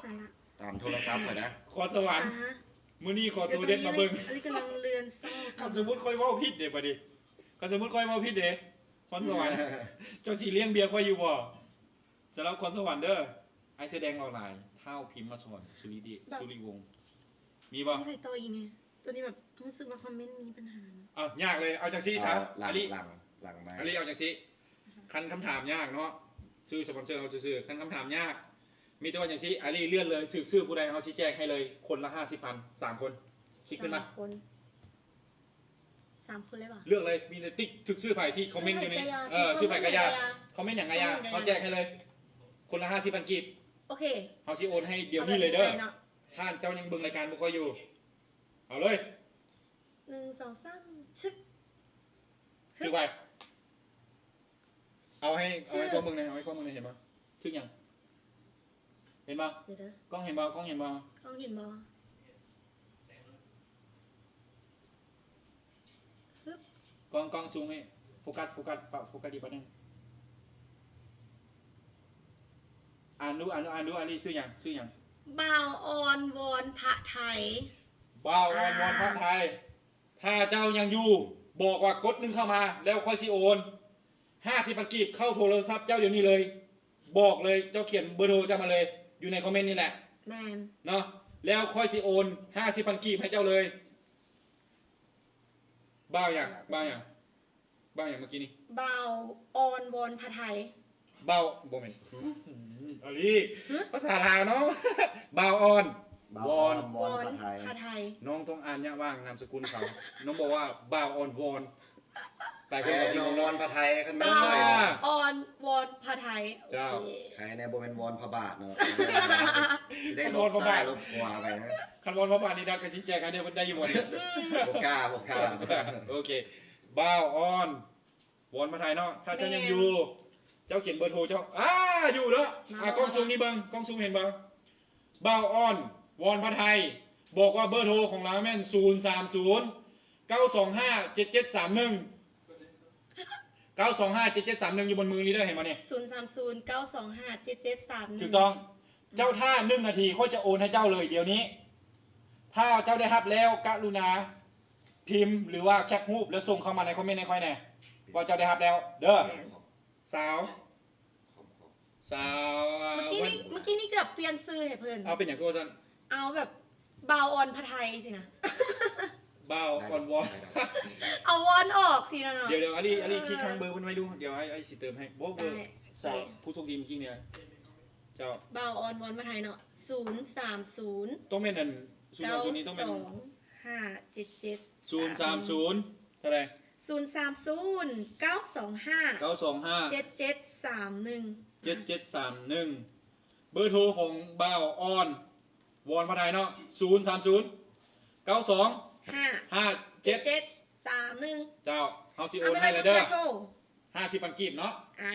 ສາລະ ຕາມໂທລະສັບຂ້ອຍນະ ຄອນສະຫວັນ ອ່າຮະ ມື້ນີ້ຂໍໂຕເດັດມາເບິ່ງ ອັນນີ້ກຳລັງເລື່ອນຊອກ ຄັນສົມມຸດຂ້ອຍເວົ້າຜິດເດ້ບາດນີ້ ຄັນສົມມຸດຂ້ອຍເວົ້າຜິດເດ້ ຄອນສະຫວັນ ເຈົ້າຊິລ້ຽງເບຍຂ້ອຍຢູ່ບໍ່? ສຳລັບຄອນສະຫວັນເດີ ອ້າຍເສື້ອແດງຫຼໍ່ຫຼາຍ ທ້າວພິມມະສອນ ສຸລິເດດ ສຸລິວົງ ມີບໍ່? ມີໃຜຕໍ່ອີກແດ່? ຕົວນີ້ແບບຮູ້ສຶກວ່າຄອມເມັນມີບັນຫາ ເອົ້າ ຍາກເລີຍ ເອົາຈັ່ງຊີ້ຊະ ອາລີ ຫຼັງ ຫຼັງໄມ ອາລີ ເອົາຈັ່ງຊີ້ ຄັນຄຳຖາມຍາກເນາະ ຊື່ສະປອນເຊີເຮົາຊື່ໆ ຄັນຄຳຖາມຍາກ ມີແຕ່ວ່າຈັ່ງຊີ້ ອາລີເລືອກເລີຍ ຖືກຊື່ຜູ້ໃດເຮົາຊິແຈກໃຫ້ເລີຍ ຄົນລະຫ້າສິບພັນ ສາມຄົນ ຄິດຂຶ້ນມາ ສາມຄົນ ສາມຄົນເລີຍຫວາ? ເລືອກເລີຍ ມີແຕ່ຕິກ ຖືກຊື່ໃຜທີ່ຄອມເມັນຢູ່ໃນ ຊື່ໃຜກໍຢ່າ ເອີ ທີ່ຄອມເມັນຫຍັງກໍຢ່າ ຄອມເມັນຫຍັງກໍຢ່າ ຄອມເມັນຫຍັງກໍຢ່າ ເຮົາແຈກໃຫ້ເລີຍ ຄົນລະຫ້າສິບພັນກີບ ໂອເຄ ເຮົາຊິໂອນໃຫ້ດຽວນີ້ເລີຍເດີ ເອົາແບບນີ້ເລີຍເນາະ ທ່ານເຈົ້າຍັງເບິ່ງລາຍການບໍ່ຄ່ອຍຢູ່ ເອົາເລີຍ ໜຶ່ງ ສອງ ສາມ ຊຶກ ຖືກໄປ ເອົາໃຫ້ ເອົາໃຫ້ກ້ອງເບິ່ງແດ່ ເອົາໃຫ້ກ້ອງເບິ່ງແດ່ ເຫັນບໍ່? ຖືກຫຍັງ? ເຫັນບໍ່? ເດີໆ ກ້ອງເຫັນບໍ່? ກ້ອງເຫັນບໍ່? ກ້ອງເຫັນບໍ່? ຮຶບ ກ້ອງ ກ້ອງຊູມໃຫ້ ໂຟກັດ ໂຟກັດ ປະ ໂຟກັດອີກບາດໜຶ່ງ ອ່ານດູ ອ່ານດູ ອ່ານດູ ອັນນີ້ຊື່ຫຍັງ? ຊື່ຫຍັງ? ບ່າວອອນວອນພະໄທ ບ່າວອອນວອນພະໄທ ອ່າ ຖ້າເຈົ້າຍັງຢູ່ ບອກວ່າກົດໜຶ່ງເຂົ້າມາ ແລ້ວຂ້ອຍຊິໂອນຫ້າສິບພັນກີບເຂົ້າໂທລະສັບເຈົ້າດຽວນີ້ເລີຍ ບອກເລີຍ ເຈົ້າຂຽນເບີໂທເຈົ້າມາເລີຍ ຢູ່ໃນຄອມເມັນນີ້ແຫຼະ ແມ່ນ ເນາະ ແລ້ວຂ້ອຍຊິໂອນຫ້າສິບພັນກີບໃຫ້ເຈົ້າເລີຍ ບ່າວຫຍັງ? ບ່າວຫຍັງ? ບ່າວຫຍັງເມື່ອກີ້ນີ້? ບ່າວອອນວອນພະໄທ. ບ່າວ ບໍ່ແມ່ນ ອາລີ ຫຶ? ພາສາລາວນ້ອງ ບ່າວອ່ອນ ບ່າວອ່ອນ ວອນ ວອນ ວອນ ພະໄທ ພະໄທ ນ້ອງຕ້ອງອ່ານຍະຫວ່າງນາມສະກຸນເຂົາ ນ້ອງບອກວ່າ ບ່າວອ່ອນວອນ ຫຼາຍຄົນກໍຊິງົງ ວອນພະໄທ ຄັນແມ່ນ ບ່າວ ຂ້ອຍ ອ່ອນວອນພະໄທ ເຈົ້າ ໂອເຄ ໃຄແນ່ບໍ່ແມ່ນວອນພະບາດເນາະ ຊິໄດ້ຫຼົບຊ້າຍຫຼົບຂວາໄປນະ ຄັນວອນພະບາດນີ້ ດາກະຊິແຈກໃຫ້ເດ້ ເພິ່ນໄດ້ຢູ່ບໍ່ນີ້? ບໍ່ກ້າ ບໍ່ກ້າ ໂອເຄ ບ່າວອ່ອນ ວອນພະໄທເນາະ ຖ້າເຈົ້າຍັງຢູ່ ແມ່ນ ເຈົ້າຂຽນເບີໂທເຈົ້າ ອາ ຢູ່ເນາະ ມາ ອາ ກ້ອງຊູມນີ້ເບິ່ງ ກ້ອງຊູມເຫັນບໍ່? ບ່າວອ່ອນ ວອນພະໄທ ບອກວ່າເບີໂທຂອງລາວແມ່ນ ສູນສາມສູນ ເກົ້າສອງຫ້າ ເຈັດເຈັດສາມໜຶ່ງ ເກົ້າສອງຫ້າ ເຈັດເຈັດສາມໜຶ່ງ ຢູ່ບົນມືນີ້ເດີ ເຫັນບໍ່ນີ້? ສູນສາມສູນ ເກົ້າສອງຫ້າ ເຈັດເຈັດສາມໜຶ່ງ ຖືກຕ້ອງ ເຈົ້າຖ້າໜຶ່ງນາທີ ຂ້ອຍຈະໂອນໃຫ້ເຈົ້າເລີຍດຽວນີ້ ຖ້າເຈົ້າໄດ້ຮັບແລ້ວ ກະລຸນາພິມ ຫຼືວ່າແຄປຮູບ ແລ້ວສົ່ງເຂົ້າມາໃນຄອມເມັນໃຫ້ຂ້ອຍແນ່ ວ່າເຈົ້າໄດ້ຮັບແລ້ວເດີ ແມ່ນ ສາວ ສາວ ເມື່ອກີ້ນີ້ ເມື່ອກີ້ນີ້ເກືອບປ່ຽນຊື່ໃຫ້ເພິ່ນ ເອົາ ເປັນຫຍັງຄືວ່າຊັ້ນ? ເອົາແບບ ບ່າວອ່ອນພະໄທຊີ້ນະ ບ່າວອ່ອນວອນ ເອົາວອນອອກຊີ້ນະເນາະ ດຽວ ດຽວ ອາລີ ອາລີ ເອີ ຄີງເບີເພິ່ນໄວ້ດູ ດຽວອ້າຍ ອ້າຍຊິເຕີມໃຫ້ ບໍ່ ເບີ ສາວ ຜູ້ໂຊກດີເມື່ອກີ້ນີ້ ເຈົ້າ ບ່າວອ່ອນວອນພະໄທເນາະ ສູນສາມສູນ ຕ້ອງແມ່ນອັນ ສູນສາມສູນນີ້ຕ້ອງແມ່ນ ເກົ້າສອງຫ້າ ເຈັດເຈັດ ສູນສາມສູນ ເທົ່າໃດ? ສູນສາມສູນ ເກົ້າສອງຫ້າ ເກົ້າສອງຫ້າ ເຈັດເຈັດສາມໜຶ່ງ ເຈັດເຈັດສາມໜຶ່ງ ເບີໂທຂອງບ່າວອ່ອນ ວອນພະໄທເນາະ ສູນສາມສູນ ເກົ້າສອງຫ້າ ເຈັດເຈັດສາມໜຶ່ງ ເຈົ້າ ເຮົາຊິໂອນໃຫ້ແລ້ວເດີ ຫ້າສິບພັນກີບເນາະ ອາ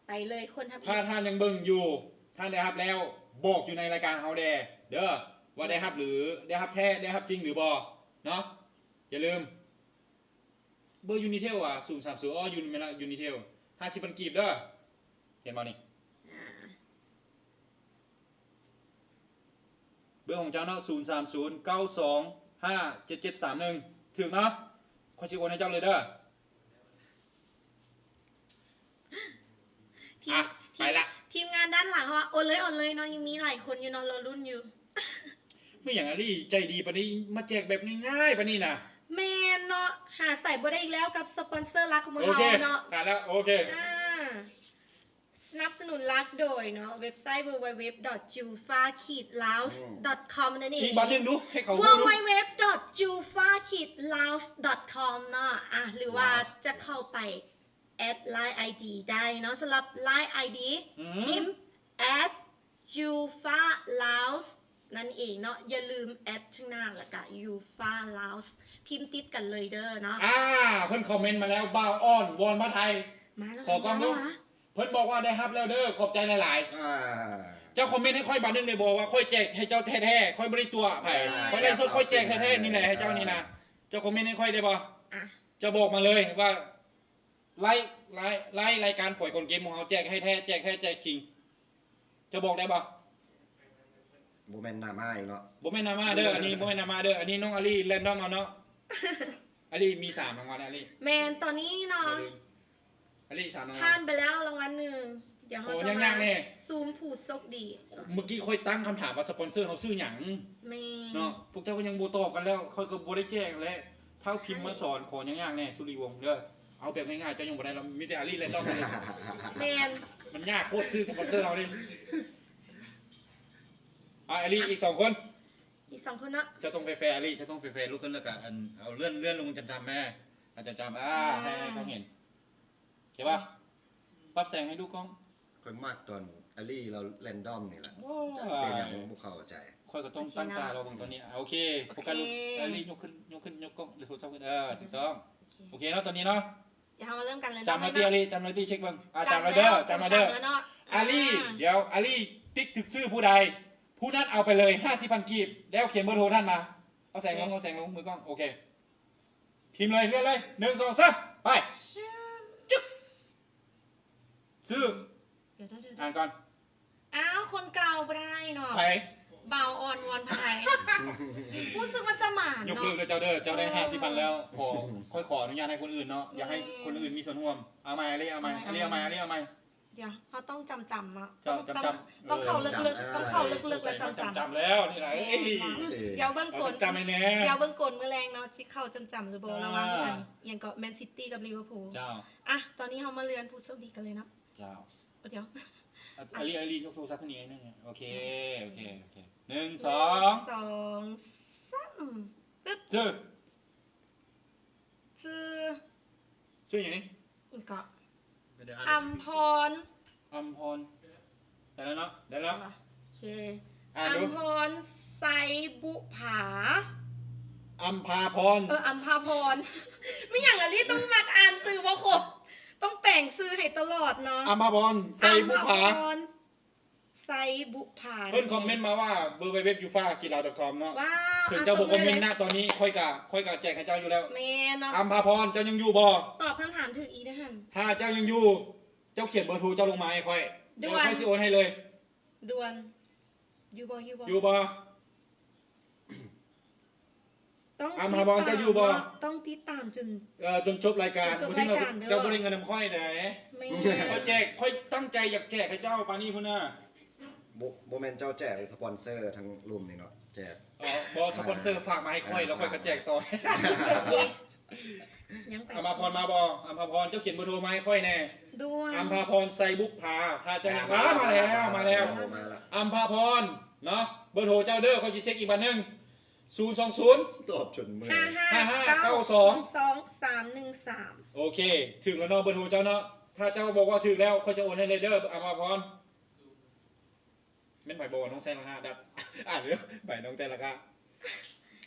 ໄປເລີຍຄົນທຳອິດ ຖ້າທ່ານຍັງເບິ່ງຢູ່ ທ່ານໄດ້ຮັບແລ້ວ ບອກຢູ່ໃນລາຍການເຮົາແດ່ເດີ ວ່າໄດ້ຮັບ ຫຼື ໄດ້ຮັບແທ້ ໄດ້ຮັບຈິງຫຼືບໍ່ເນາະ ຢ່າລືມ ເບີຢູນິເທວອະ ສູນສາມສູນ ອໍ ຢູນິເທວ ຫ້າສິບພັນກີບເດີ ເຫັນບໍ່ນີ້? ເບີຂອງເຈົ້າເນາະ ສູນສາມສູນ ເກົ້າສອງຫ້າ ເຈັດເຈັດສາມໜຶ່ງ ຖືກເນາະ ຂ້ອຍຊິໂອນໃຫ້ເຈົ້າເລີຍເດີ ທີມ ອ່ະ ທີມ ໄປລະ ທີມງານດ້ານຫຼັງເຮົາ ໂອນເລີຍ ໂອນເລີຍເນາະ ຍັງມີຫຼາຍຄົນຢູ່ເນາະ ລໍລຸ້ນຢູ່ ແມ່ນຫຍັງອາລີ ໃຈດີປານນີ້ ມາແຈກແບບງ່າຍໆປານນີ້ນະ ແມ່ນເນາະ ຫາໃສບໍ່ໄດ້ອີກແລ້ວກັບສະປອນເຊີຫຼັກຂອງພວກເຮົາເນາະ ໂອເຄ ຂາຍແລ້ວ ໂອເຄ ອ່າ ສະໜັບສະໜູນຫຼັກໂດຍເນາະ ເວັບໄຊ www.jufa-laos.com ນັ້ນເອງ ອີກບາດໜຶ່ງດູ ໃຫ້ເຂົາຮູ້ດູ www.jufa-laos.com ເນາະ ອ່າ ຫຼືວ່າຈະເຂົ້າໄປ ແອັດ Line ID ໄດ້ເນາະ ສຳລັບ Line ID ພິມ at jufa laos ນັ້ນເອງເນາະ ຢ່າລືມແອັດທາງໜ້າ ແລ້ວກະ jufa laos ພິມຕິດກັນເລີຍເດີເນາະ ອ່າ ເພິ່ນຄອມເມັນມາແລ້ວ ບ່າວອ່ອນ ວອນພະໄທ ມາແລ້ວ ຂໍກອງລູກ ເພິ່ນບອກວ່າໄດ້ຮັບແລ້ວເດີ ຂອບໃຈຫຼາຍໆ ອ່າ ເຈົ້າຄອມເມັນໃຫ້ຂ້ອຍບາດໜຶ່ງໄດ້ບໍ່ ວ່າຂ້ອຍແຈກໃຫ້ເຈົ້າແທ້ໆ ຂ້ອຍບໍ່ໄດ້ຕົວະໃຜ ຂ້ອຍໄລສົດ ຂ້ອຍແຈກແທ້ໆ ນີ້ແຫຼະ ໃຫ້ເຈົ້ານີ້ນະ ເຈົ້າຄອມເມັນໃຫ້ຂ້ອຍໄດ້ບໍ່ ອ່າ ເຈົ້າບອກມາເລີຍວ່າ ໄລ ໄລ ໄລ ລາຍການຝອຍກອນເກມຂອງເຮົາ ແຈກໃຫ້ແທ້ ແຈກແທ້ ແຈກຈິງ ເຈົ້າບອກໄດ້ບໍ່? ບໍ່ແມ່ນໜ້າມ້າອີກເນາະ ບໍ່ແມ່ນໜ້າມ້າເດີ ອັນນີ້ບໍ່ແມ່ນໜ້າມ້າເດີ ອັນນີ້ນ້ອງອາລີແຣນດອມເອົາເນາະ ອາລີມີສາມລາງວັນ ອາລີ ແມ່ນ ຕອນນີ້ເນາະ ອາລີສາມລາງວັນ ຜ່ານໄປແລ້ວລາງວັນໜຶ່ງ ດຽວເຮົາຈະມາຊູມຜູ້ໂຊກດີ ເມື່ອກີ້ຂ້ອຍຕັ້ງຄຳຖາມວ່າສະປອນເຊີເຮົາຊື່ຫຍັງ ແມ່ນ ເນາະ ພວກເຈົ້າກໍຍັງບໍ່ຕອບກັນ ແລ້ວຂ້ອຍກໍບໍ່ໄດ້ແຈ້ງແຫຼະ ທ້າວພິມມາສອນ ຂໍຍາກໆແດ່ ສຸລິວົງເດີ ເອົາແບບງ່າຍໆ ເຈົ້າຍັງບໍ່ໄດ້ ມີແຕ່ອາລີແຣນດອມເລີຍ ແມ່ນ ມັນຍາກໂພດ ຊື່ສະປອນເຊີເຮົານີ້ ອາ ອາລີ ອີກສອງຄົນ ອີກສອງຄົນເນາະ ເຈົ້າຕ້ອງແຟໆ ອາລີ ເຈົ້າຕ້ອງແຟໆ ລຸກຂຶ້ນ ແລ້ວກະ ອັນ ເອົາເລື່ອນ ເລື່ອນລົງຈຳໆ ແມ່ ເອົາຈຳໆ ອ່າ ອ່າ ໃຫ້ ໃຫ້ເຂົາເຫັນ ເຫັນບໍ່? ປັບແສງໃຫ້ດູກ້ອງ ຂ້ອຍມັກຕອນອາລີລາວແຣນດອມນີ້ລະ ໂອ້ຍ ຈັກເປັນຫຍັງບໍ່ເຂົ້າໃຈ ຂ້ອຍກໍຕ້ອງຕັ້ງຕາລອເບິ່ງຕອນນີ້ ໂອເຄ ໂອເຄ ໂຟກັສລູກ ອາລີຍົກຂຶ້ນ ຍົກຂຶ້ນ ຍົກກ້ອງ ໂທລະສັບຂຶ້ນ ເອີ ຖືກຕ້ອງ ໂອເຄ ໂອເຄເນາະ ຕອນນີ້ເນາະ ດຽວເຮົາມາເລີ່ມກັນເລີຍ ຈຳໄວ້ຕິ ອາລີ ຈຳໄວ້ຕິ ເຊັກເບິ່ງ ອ່າ ຈຳໄວ້ເດີ ຈຳໄວ້ເດີ ອາລີ ດຽວອາລີຕິກຖືກຊື່ຜູ້ໃດ ຜູ້ນັ້ນເອົາໄປເລີຍຫ້າສິບພັນກີບ ແລ້ວຂຽນເບີໂທທ່ານມາ ເອົາແສງລົງ ເອົາແສງລົງ ມືກ້ອງ ໂອເຄ ພິມເລີຍ ເລື່ອນເລີຍ ໜຶ່ງ ສອງ ສາມ ໄປ ຊຶບ ຊື່ ດຽວໆ ອ່ານກ່ອນ ອ້າວ ຄົນເກົ່າບໍ່ໄດ້ເນາະ ໃຜ? ບ່າວອ່ອນວອນພະໄທ ຮູ້ສຶກວ່າຈະໝານເນາະ ຍົກເລີກເດີເຈົ້າເດີ ເຈົ້າໄດ້ຫ້າສິບພັນແລ້ວ ຂໍ ຂ້ອຍຂໍອະນຸຍາດໃຫ້ຄົນອື່ນເນາະ ຢ່າໃຫ້ຄົນອື່ນມີສ່ວນຮ່ວມ ເອົາໃໝ່ ອາລີ ເອົາໃໝ່ ອາລີ ເອົາໃໝ່ ອາລີ ເອົາໃໝ່ ດຽວ ເຮົາຕ້ອງຈຳໆເນາະ ເຈົ້າ ຕ້ອງ ຈຳ ຕ້ອງເຂົ້າເລິກໆ ເອີ ຕ້ອງເຂົ້າເລິກໆ ແລ້ວຈຳໆ ຈຳແລ້ວນີ້ນະ ເອີ ດຽວເບິ່ງກົນ ຈຳໃຫ້ແນ່ ດຽວເບິ່ງກົນມື້ແລງເນາະ ຊິເຂົ້າຈຳໆຫຼືບໍ່ ອ່າ ລະຫວ່າງອັນ ອີ່ຫຍັງເກາະ ແມນຊິຕີກັບລີເວີພູ ເຈົ້າ ອ່ະ ຕອນນີ້ເຮົາມາເລື່ອນຜູ້ໂຊກດີກັນເລີຍເນາະ ເຈົ້າ ດຽວ ອາລີ ອາລີ ຍົກໂທລະສັບໃຫ້ນີ້ໜຶ່ງ. ໂອເຄ ໂອເຄ ໂອເຄ ໂອເຄ ໜຶ່ງ ສອງ ສອງ ສາມ ປຶບ ຊື່ ຊື່ ຊື່ຫຍັງນີ້? ອີ່ຫຍັງເກາະ? ດຽວ ອຳພອນ ອຳພອນ ໄດ້ແລ້ວເນາະ ໄດ້ແລ້ວ ໂອເຄ ອ່ານດູ ອຳພອນ ໄຊບຸພາ ອຳພາພອນ ເອີ ອຳພາພອນ ແມ່ນຫຍັງອາລີຕ້ອງມັກອ່ານຊື່ບໍ່ຄົບ ຕ້ອງແປງຊື່ໃຫ້ຕະຫຼອດເນາະ ອຳພາພອນ ໄຊບຸພາ ອຳພາພອນ ໄຊບຸພາ ເພິ່ນຄອມເມັນມາວ່າ www.yufa.kilaw.com ເນາະ ເຖິງເຈົ້າບໍ່ຄອມເມັນນະຕອນນີ້ ຂ້ອຍກະ ຂ້ອຍກະແຈກໃຫ້ເຈົ້າຢູ່ແລ້ວ ແມ່ນເນາະ ອຳພາພອນ ເຈົ້າຍັງຢູ່ບໍ່? ຕອບຄຳຖາມຖືກອີກເດ້ຫັ້ນ ຖ້າເຈົ້າຍັງຢູ່ ເຈົ້າຂຽນເບີໂທເຈົ້າລົງມາໃຫ້ຂ້ອຍ ດຽວຂ້ອຍຊິໂອນໃຫ້ເລີຍ ດ່ວນ ຢູ່ບໍ່? ຢູ່ບໍ່? ຢູ່ບໍ່? ຕ້ອງ ອຳພາພອນ ເຈົ້າຢູ່ບໍ່? ຕິດຕາມເນາະ ຕ້ອງຕິດຕາມຈົນ ເອີ ຈົນຈົບລາຍການ ຈົນຈົບລາຍການເດີ ເຈົ້າບໍ່ໄດ້ເງິນນຳຂ້ອຍໃດ ແມ່ນ ຂ້ອຍແຈກ ຂ້ອຍຕັ້ງໃຈຢາກແຈກໃຫ້ເຈົ້າປານນີ້ພຸ້ນນະ ບໍ່ ບໍ່ແມ່ນເຈົ້າແຈກ ສະປອນເຊີທາງລຸ່ມນີ້ເນາະ ແຈກ ເອີ ບໍ່ ສະປອນເຊີຝາກມາໃຫ້ຂ້ອຍ ອ່າ ແລ້ວຂ້ອຍກໍແຈກຕໍ່ ຍັງໄປ ອຳພາພອນມາບໍ່? ອຳພາພອນ ເຈົ້າຂຽນເບີໂທມາໃຫ້ຂ້ອຍແດ່ ດ່ວນ ອຳພາພອນ ໄຊບຸພາ ຖ້າເຈົ້າຍັງ ອ່າ ມາ ມາແລ້ວ ມາແລ້ວ ມາແລ້ວ ມາແລ້ວ ອຳພາພອນເນາະ ເບີໂທເຈົ້າເດີ ຂ້ອຍຊິເຊັກອີກບາດໜຶ່ງ ສູນສອງສູນ ຕອບຈົນເມື່ອຍ ຫ້າຫ້າເກົ້າສອງສາມໜຶ່ງສາມ ໂອເຄ ຖືກແລ້ວເນາະ ເບີໂທເຈົ້າເນາະ ຖ້າເຈົ້າບອກວ່າຖືກແລ້ວ ຂ້ອຍຈະໂອນໃຫ້ເລີຍເດີ ອຳພາພອນ ແມ່ນໃຜບໍ່? ນ້ອງໄຊລະກະ ດັດ ອ່ານເດີ ໃຜ ນ້ອງໄຊລະກະ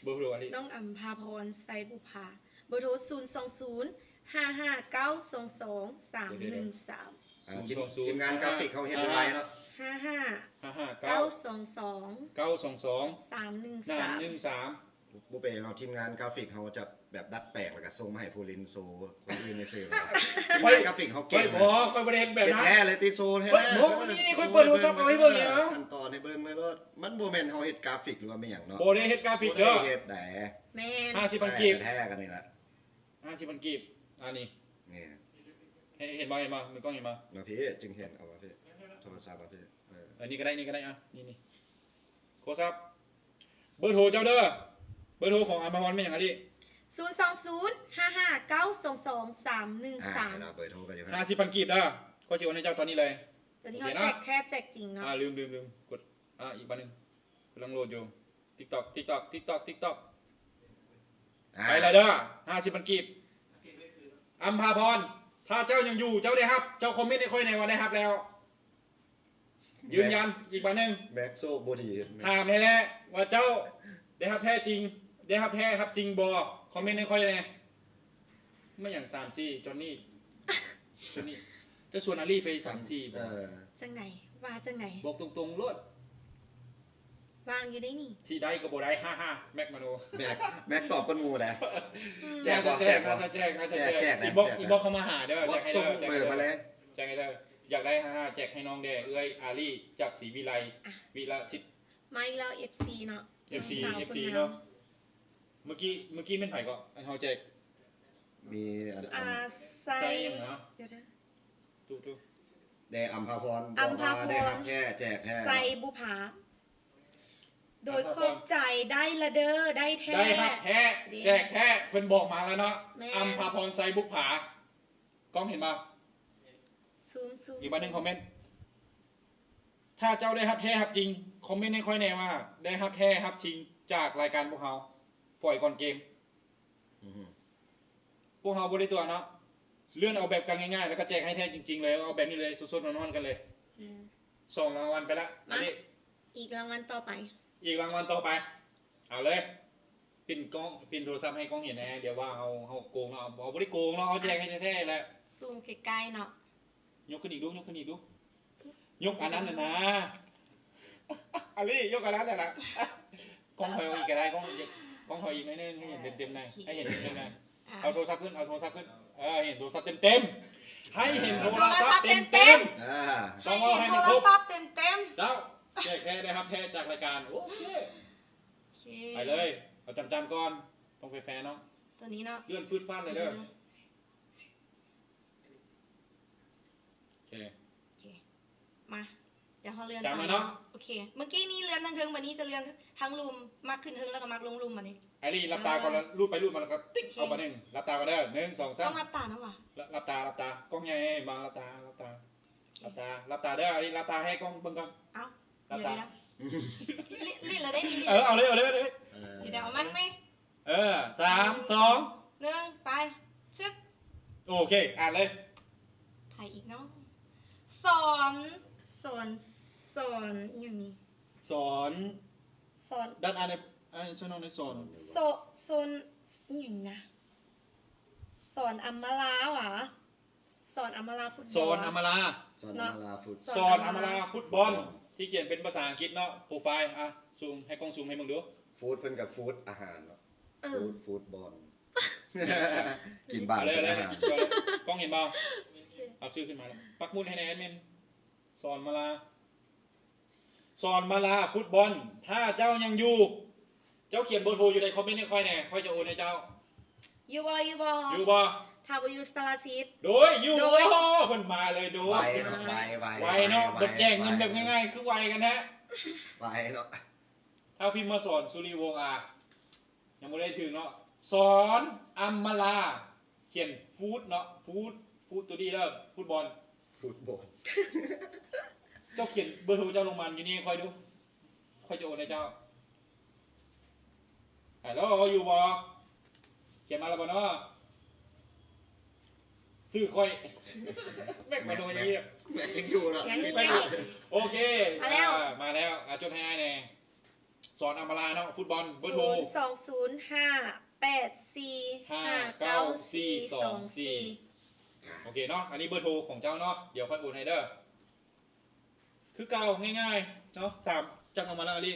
ເບີໂທອັນນີ້ ນ້ອງອຳພາພອນ ໄຊບຸພາ ເບີໂທ ສູນສອງສູນ ຫ້າຫ້າເກົ້າສອງສອງສາມໜຶ່ງສາມ ອ່າ ທີມ ທີມງານກຣາຟິກເຮົາເຮັດໄວເນາະ ຫ້າຫ້າ ຫ້າຫ້າເກົ້າສອງສອງ ເກົ້າສອງສອງ ສາມໜຶ່ງສາມ ສາມໜຶ່ງສາມ ບໍ່ເປັນຫຍັງ ທີມງານກຣາຟິກເຮົາຈະແບບດັດແປງ ແລ້ວກໍສົ່ງມາໃຫ້ຜູ້ຫຼິ້ນໂຊຄົນອື່ນຊື່ໆ ທີມງານກຣາຟິກເຮົາເກັ່ງ ຂ້ອຍບໍ່ ຂ້ອຍບໍ່ໄດ້ເຮັດແບບນັ້ນ ແທ້ເລີຍຕິ ໂຊແທ້ ຂ້ອຍບໍ່ ນີ້ ນີ້ ຂ້ອຍເປີດໂທລະສັບເອົາໃຫ້ເບິ່ງນີ້ ເອົາ ຂັ້ນຕອນໃຫ້ເບິ່ງເລີຍໂລດ ມັນບໍ່ແມ່ນເຮົາເຮັດກຣາຟິກ ຫຼືວ່າແມ່ນຫຍັງເນາະ ບໍ່ໄດ້ເຮັດກຣາຟິກເດີ ບໍ່ໄດ້ເຮັດໃດ ແມ່ນ ຫ້າສິບພັນກີບ ແທ້ກັນນີ້ລະ ຫ້າສິບພັນກີບ ອັນນີ້ ນີ້ ເຫັນ ເຫັນບໍ່? ເຫັນບໍ່? ມືກ້ອງເຫັນບໍ່? ມາພີ້ ຈຶ່ງເຫັນ ເອົາມາພີ້ ໂທລະສັບມາພີ້ ເອີ ອັນນີ້ກໍໄດ້ ນີ້ກໍໄດ້ ອ່ະ ນີ້ ນີ້ ໂທລະສັບ ເບີໂທເຈົ້າເດີ ເບີໂທຂອງອຳພາພອນແມ່ນຫຍັງອາລີ? ສູນສອງສູນ ຫ້າຫ້າເກົ້າສອງສອງສາມໜຶ່ງສາມ ອ່າ ເນາະ ເບີໂທກໍຢູ່ຫັ້ນ ຫ້າສິບພັນກີບເດີ ຂ້ອຍຊິໂອນໃຫ້ເຈົ້າຕອນນີ້ເລີຍ ຕອນນີ້ເຮົາແຈກແທ້ແຈກຈິງເນາະ ອ່າ ລືມ ລືມ ລືມ ກົດ ອ່າ ອີກບາດໜຶ່ງ ກຳລັງໂຫຼດຢູ່ ຕິກຕັອກ ຕິກຕັອກ ຕິກຕັອກ ຕິກຕັອກ ອ່າ ໄປແລ້ວເດີ ຫ້າສິບພັນກີບ ອຳພາພອນ ຖ້າເຈົ້າຍັງຢູ່ ເຈົ້າໄດ້ຮັບ ເຈົ້າຄອມເມັນໃຫ້ຂ້ອຍແດ່ວ່າໄດ້ຮັບແລ້ວ ຢືນຢັນອີກບາດໜຶ່ງ ແມັກໂຊກບໍ່ດີ ຖາມແທ້ໆວ່າເຈົ້າໄດ້ຮັບແທ້ຈິງ ໄດ້ຮັບແທ້ຮັບຈິງບໍ່? ຄອມເມັນໃຫ້ຂ້ອຍແດ່ ແມ່ນຫຍັງ ສາມສີ່ ຈອນນີ້ ຈອນນີ້ ເຈົ້າຊວນອາລີໄປສາມສີ່ບໍ່? ເອີ ຈັ່ງໃດ? ວ່າຈັ່ງໃດ? ບອກຕົງໆໂລດ ວ່າງຢູ່ໄດ໋ນີ້ ຊິໄດ້ກໍບໍ່ໄດ້ ຫ້າຫ້າ ແມັກມະໂນ ແມັກ ແມັກຕອບກ່ອນໝູ່ແຫຼະ ແຈກບໍ່? ແຈກບໍ່? ແຈກ ແຈກ ແຈກ ແຈກ ອິນບັອກ ອິນບັອກເຂົ້າມາຫາເດີ ແຈກໃຫ້ເດີ ສົ່ງເບີມາເລີຍ ແຈກໃຫ້ເດີ ຢາກໄດ້ ຫ້າຫ້າ ແຈກໃຫ້ນ້ອງແດ່ ເອື້ອຍອາລີ ຈາກສີວິໄລ ອ່ະ ວິລະສິດ ມາອີກແລ້ວ ເອັຟຊີເນາະ ເອັຟຊີ ເອັຟຊີເນາະ ເມື່ອກີ້ ເມື່ອກີ້ແມ່ນໃຜເກາະ ອັນເຮົາແຈກ? ມີ ອ່າ ໄຊຫຍັງເນາະ ດຽວເດີ ທຸໆ ແດ່ ອຳພາພອນ ອຳພາພອນ ບອກວ່າໄດ້ຮັບແທ້ ແຈກແທ້ ໄຊບຸພາ ໂດຍຂອບໃຈ ໄດ້ລະເດີ ໄດ້ແທ້ ໄດ້ຮັບແທ້ ເດ້ ແຈກແທ້ ເພິ່ນບອກມາແລ້ວເນາະ ແມ່ນ ອຳພາພອນ ໄຊບຸພາ ກ້ອງເຫັນບໍ່? ຊູມໆ ອີກບາດໜຶ່ງ ຄອມເມັນ ຖ້າເຈົ້າໄດ້ຮັບແທ້ຮັບຈິງ ຄອມເມັນໃຫ້ຂ້ອຍແດ່ວ່າ ໄດ້ຮັບແທ້ຮັບຈິງຈາກລາຍການພວກເຮົາ ຝອຍກ່ອນເກມ ອືຮຶ ພວກເຮົາບໍ່ໄດ້ຕົວະເນາະ ເລື່ອນເອົາແບບກັນງ່າຍໆ ແລ້ວກໍແຈກໃຫ້ແທ້ຈິງໆເລີຍ ເອົາແບບນີ້ເລີຍ ສົດໆຮ້ອນໆກັນເລີຍ ອືມ ສອງລາງວັນໄປລະ ມາ ອັນນີ້ ອີກລາງວັນຕໍ່ໄປ ອີກລາງວັນຕໍ່ໄປ ເອົາເລີຍ ປິ່ນກ້ອງ ປິ່ນໂທລະສັບໃຫ້ກ້ອງເຫັນແດ່ ດຽວວ່າເຮົາ ເຮົາໂກງເນາະ ເຮົາບໍ່ໄດ້ໂກງເນາະ ເຮົາແຈກໃຫ້ແທ້ໆແຫຼະ ຊູມໃກ້ໆເນາະ ຍົກຂຶ້ນອີກດູ ຍົກຂຶ້ນອີກດູ ຍົກອັນນັ້ນນະນາ ອາລີ ຍົກອັນນັ້ນນະນາ ກ້ອງຖອຍອອກອີກກໍໄດ້ ກ້ອງ ກ້ອງຖອຍອີກໜ້ອຍໜຶ່ງ ໃຫ້ເຫັນເຕັມໆໜ້ອຍ ໂອເຄ ໃຫ້ເຫັນເຕັມໆໜ້ອຍ ອ່າ ເອົາໂທລະສັບຂຶ້ນ ເອົາໂທລະສັບຂຶ້ນ ເອີ ເຫັນໂທລະສັບເຕັມໆ ອ່າ ຕ້ອງເອົາໃຫ້ມັນຄົບ ໃຫ້ເຫັນໂທລະສັບເຕັມໆ ເຈົ້າ ແຈກແທ້ໄດ້ຮັບແທ້ຈາກລາຍການ ໂອເຄ ໂອເຄ ໄປເລີຍ ເອົາຈຳໆກ່ອນ ຕ້ອງແຟໆເນາະ ຕົວນີ້ເນາະ ເລື່ອນຟືດຟາດເລີຍເດີ ອືຮຶ ໂອເຄ ໂອເຄ ມາ ດຽວເຮົາເລື່ອນ ຈຳແລ້ວເນາະ ໂອເຄ ເມື່ອກີ້ນີ້ເລື່ອນທາງເທິງ ບັດນີ້ຈະເລື່ອນທາງລຸ່ມ ມັກຂຶ້ນເທິງແລ້ວກໍມັກລົງລຸ່ມບັດນີ້ ອາລີ ຫຼັບຕາກ່ອນ ອ່າ ແລ້ວລູດໄປລູດມາ ແລ້ວກໍຕິກ ໂອເຄ ເອົາບັດໜຶ່ງ ຫຼັບຕາກ່ອນເດີ ໜຶ່ງ ສອງ ສາມ ຕ້ອງຫຼັບຕານຳຫວາ? ຫຼັບຕາ ຫຼັບຕາ ກ້ອງໃຫຍ່ມາ ຫຼັບຕາ ຫຼັບຕາ ຫຼັບຕາ ຫຼັບຕາເດີ ອັນນີ້ຫຼັບຕາໃຫ້ກ້ອງເບິ່ງກ່ອນ. ເອົ້າ ຫຼັບຕາ ດຽວໆ ລິ ລິແລ້ວໄດ້ນີ້ ລິ ເອີ ເອົາເລີຍ ເອົາເລີຍ ເອົາເລີຍ ເອີ ດຽວເອົາມັນໄປ ເອີ ສາມ ສອງ ໜຶ່ງ ໄປ ຊຶບ ໂອເຄ ອ່ານເລີຍ ໃຜອີກເນາະ ສອນ ສອນ ສອນ ອີຫຍັງນີ້ ສອນ ສອນ ດັດ ອ່ານໃຫ້ ອ່ານໃຫ້ຊ່ອຍນ້ອງແດ່ ສອນ ໂຊ ໂຊນ ອີຫຍັງນະ ສອນອຳມາລາຫວາ ສອນອຳມາລາຟຸດບອນ ສອນອຳມາລາ ສອນອຳມາລາ ເນາະ ຟຸດ ສອນອຳມາລາ ສອນອຳມາລາຟຸດບອນ ທີ່ຂຽນເປັນພາສາອັງກິດເນາະ ໂປຣໄຟລ໌ ອ່ະ ຊູມໃຫ້ກ້ອງຊູມໃຫ້ເບິ່ງດູ ຟູດເພິ່ນກໍຟູດອາຫານເນາະ ເອີ ຟູດ ຟູດບອນ ກິນບານເປັນອາຫານ ກ້ອງເຫັນບໍ່ ເອົາຊື່ຂຶ້ນມາ ປັກໝຸດໃຫ້ແດ່ແອດມິນ ສອນມາລາ ສອນມາລາຟຸດບອນ ຖ້າເຈົ້າຍັງຢູ່ ເຈົ້າຂຽນເບີໂທຢູ່ໃນຄອມເມັນໃຫ້ຂ້ອຍແດ່ ຂ້ອຍຈະໂອນໃຫ້ເຈົ້າ ຢູ່ບໍ່ ຢູ່ບໍ່ ຢູ່ບໍ່ ຖ້າບໍ່ຢູ່ສະຕາລາຊິດ ໂດຍ ຢູ່ ໂດຍ ໂອ້ ເພິ່ນມາເລີຍ ໂດຍ ໄວເນາະ ໄວ ໄວ ໄວເນາະ ໄວ ບໍ່ແຈກເງິນແບບງ່າຍໆ ຄືໄວກັນແທ້ ໄວເນາະ ຖ້າພິມມາສອນ ສຸລິວົງ ອາ ຍັງບໍ່ໄດ້ຖືກເນາະ ສອນອຳມາລາ ຂຽນຟູດເນາະ ຟູດ ຟູດໂຕດີເດີ ຟຸດບອນ ຟຸດບອນ ເຈົ້າຂຽນເບີໂທເຈົ້າລົງມາຢູ່ນີ້ໃຫ້ຂ້ອຍດູ ຂ້ອຍຈະໂອນໃຫ້ເຈົ້າ ຮາໂລ ຢູ່ບໍ່ ຂຽນມາແລ້ວບໍ່ເນາະ ຊື່ຂ້ອຍ ແມັກມາໂນຍ ແມັກຍັງຢູ່ເນາະ ຍັງອີກ ຍັງອີກ ໂອເຄ ມາແລ້ວ ອ່າ ມາແລ້ວ ອ່າ ຈົດໃຫ້ອ້າຍແດ່ ສອນອຳມາລາເນາະ ຟຸດບອນ ເບີໂທ ສູນສອງສູນຫ້າແປດສີ່ຫ້າເກົ້າສີ່ສອງສີ່ ໂອເຄເນາະ ອັນນີ້ເບີໂທຂອງເຈົ້າເນາະ ດຽວຂ້ອຍໂອນໃຫ້ເດີ ຄືເກົ່າ ງ່າຍໆເນາະ ສາມ ຈັກອອກມາແລ້ວ ອາລີ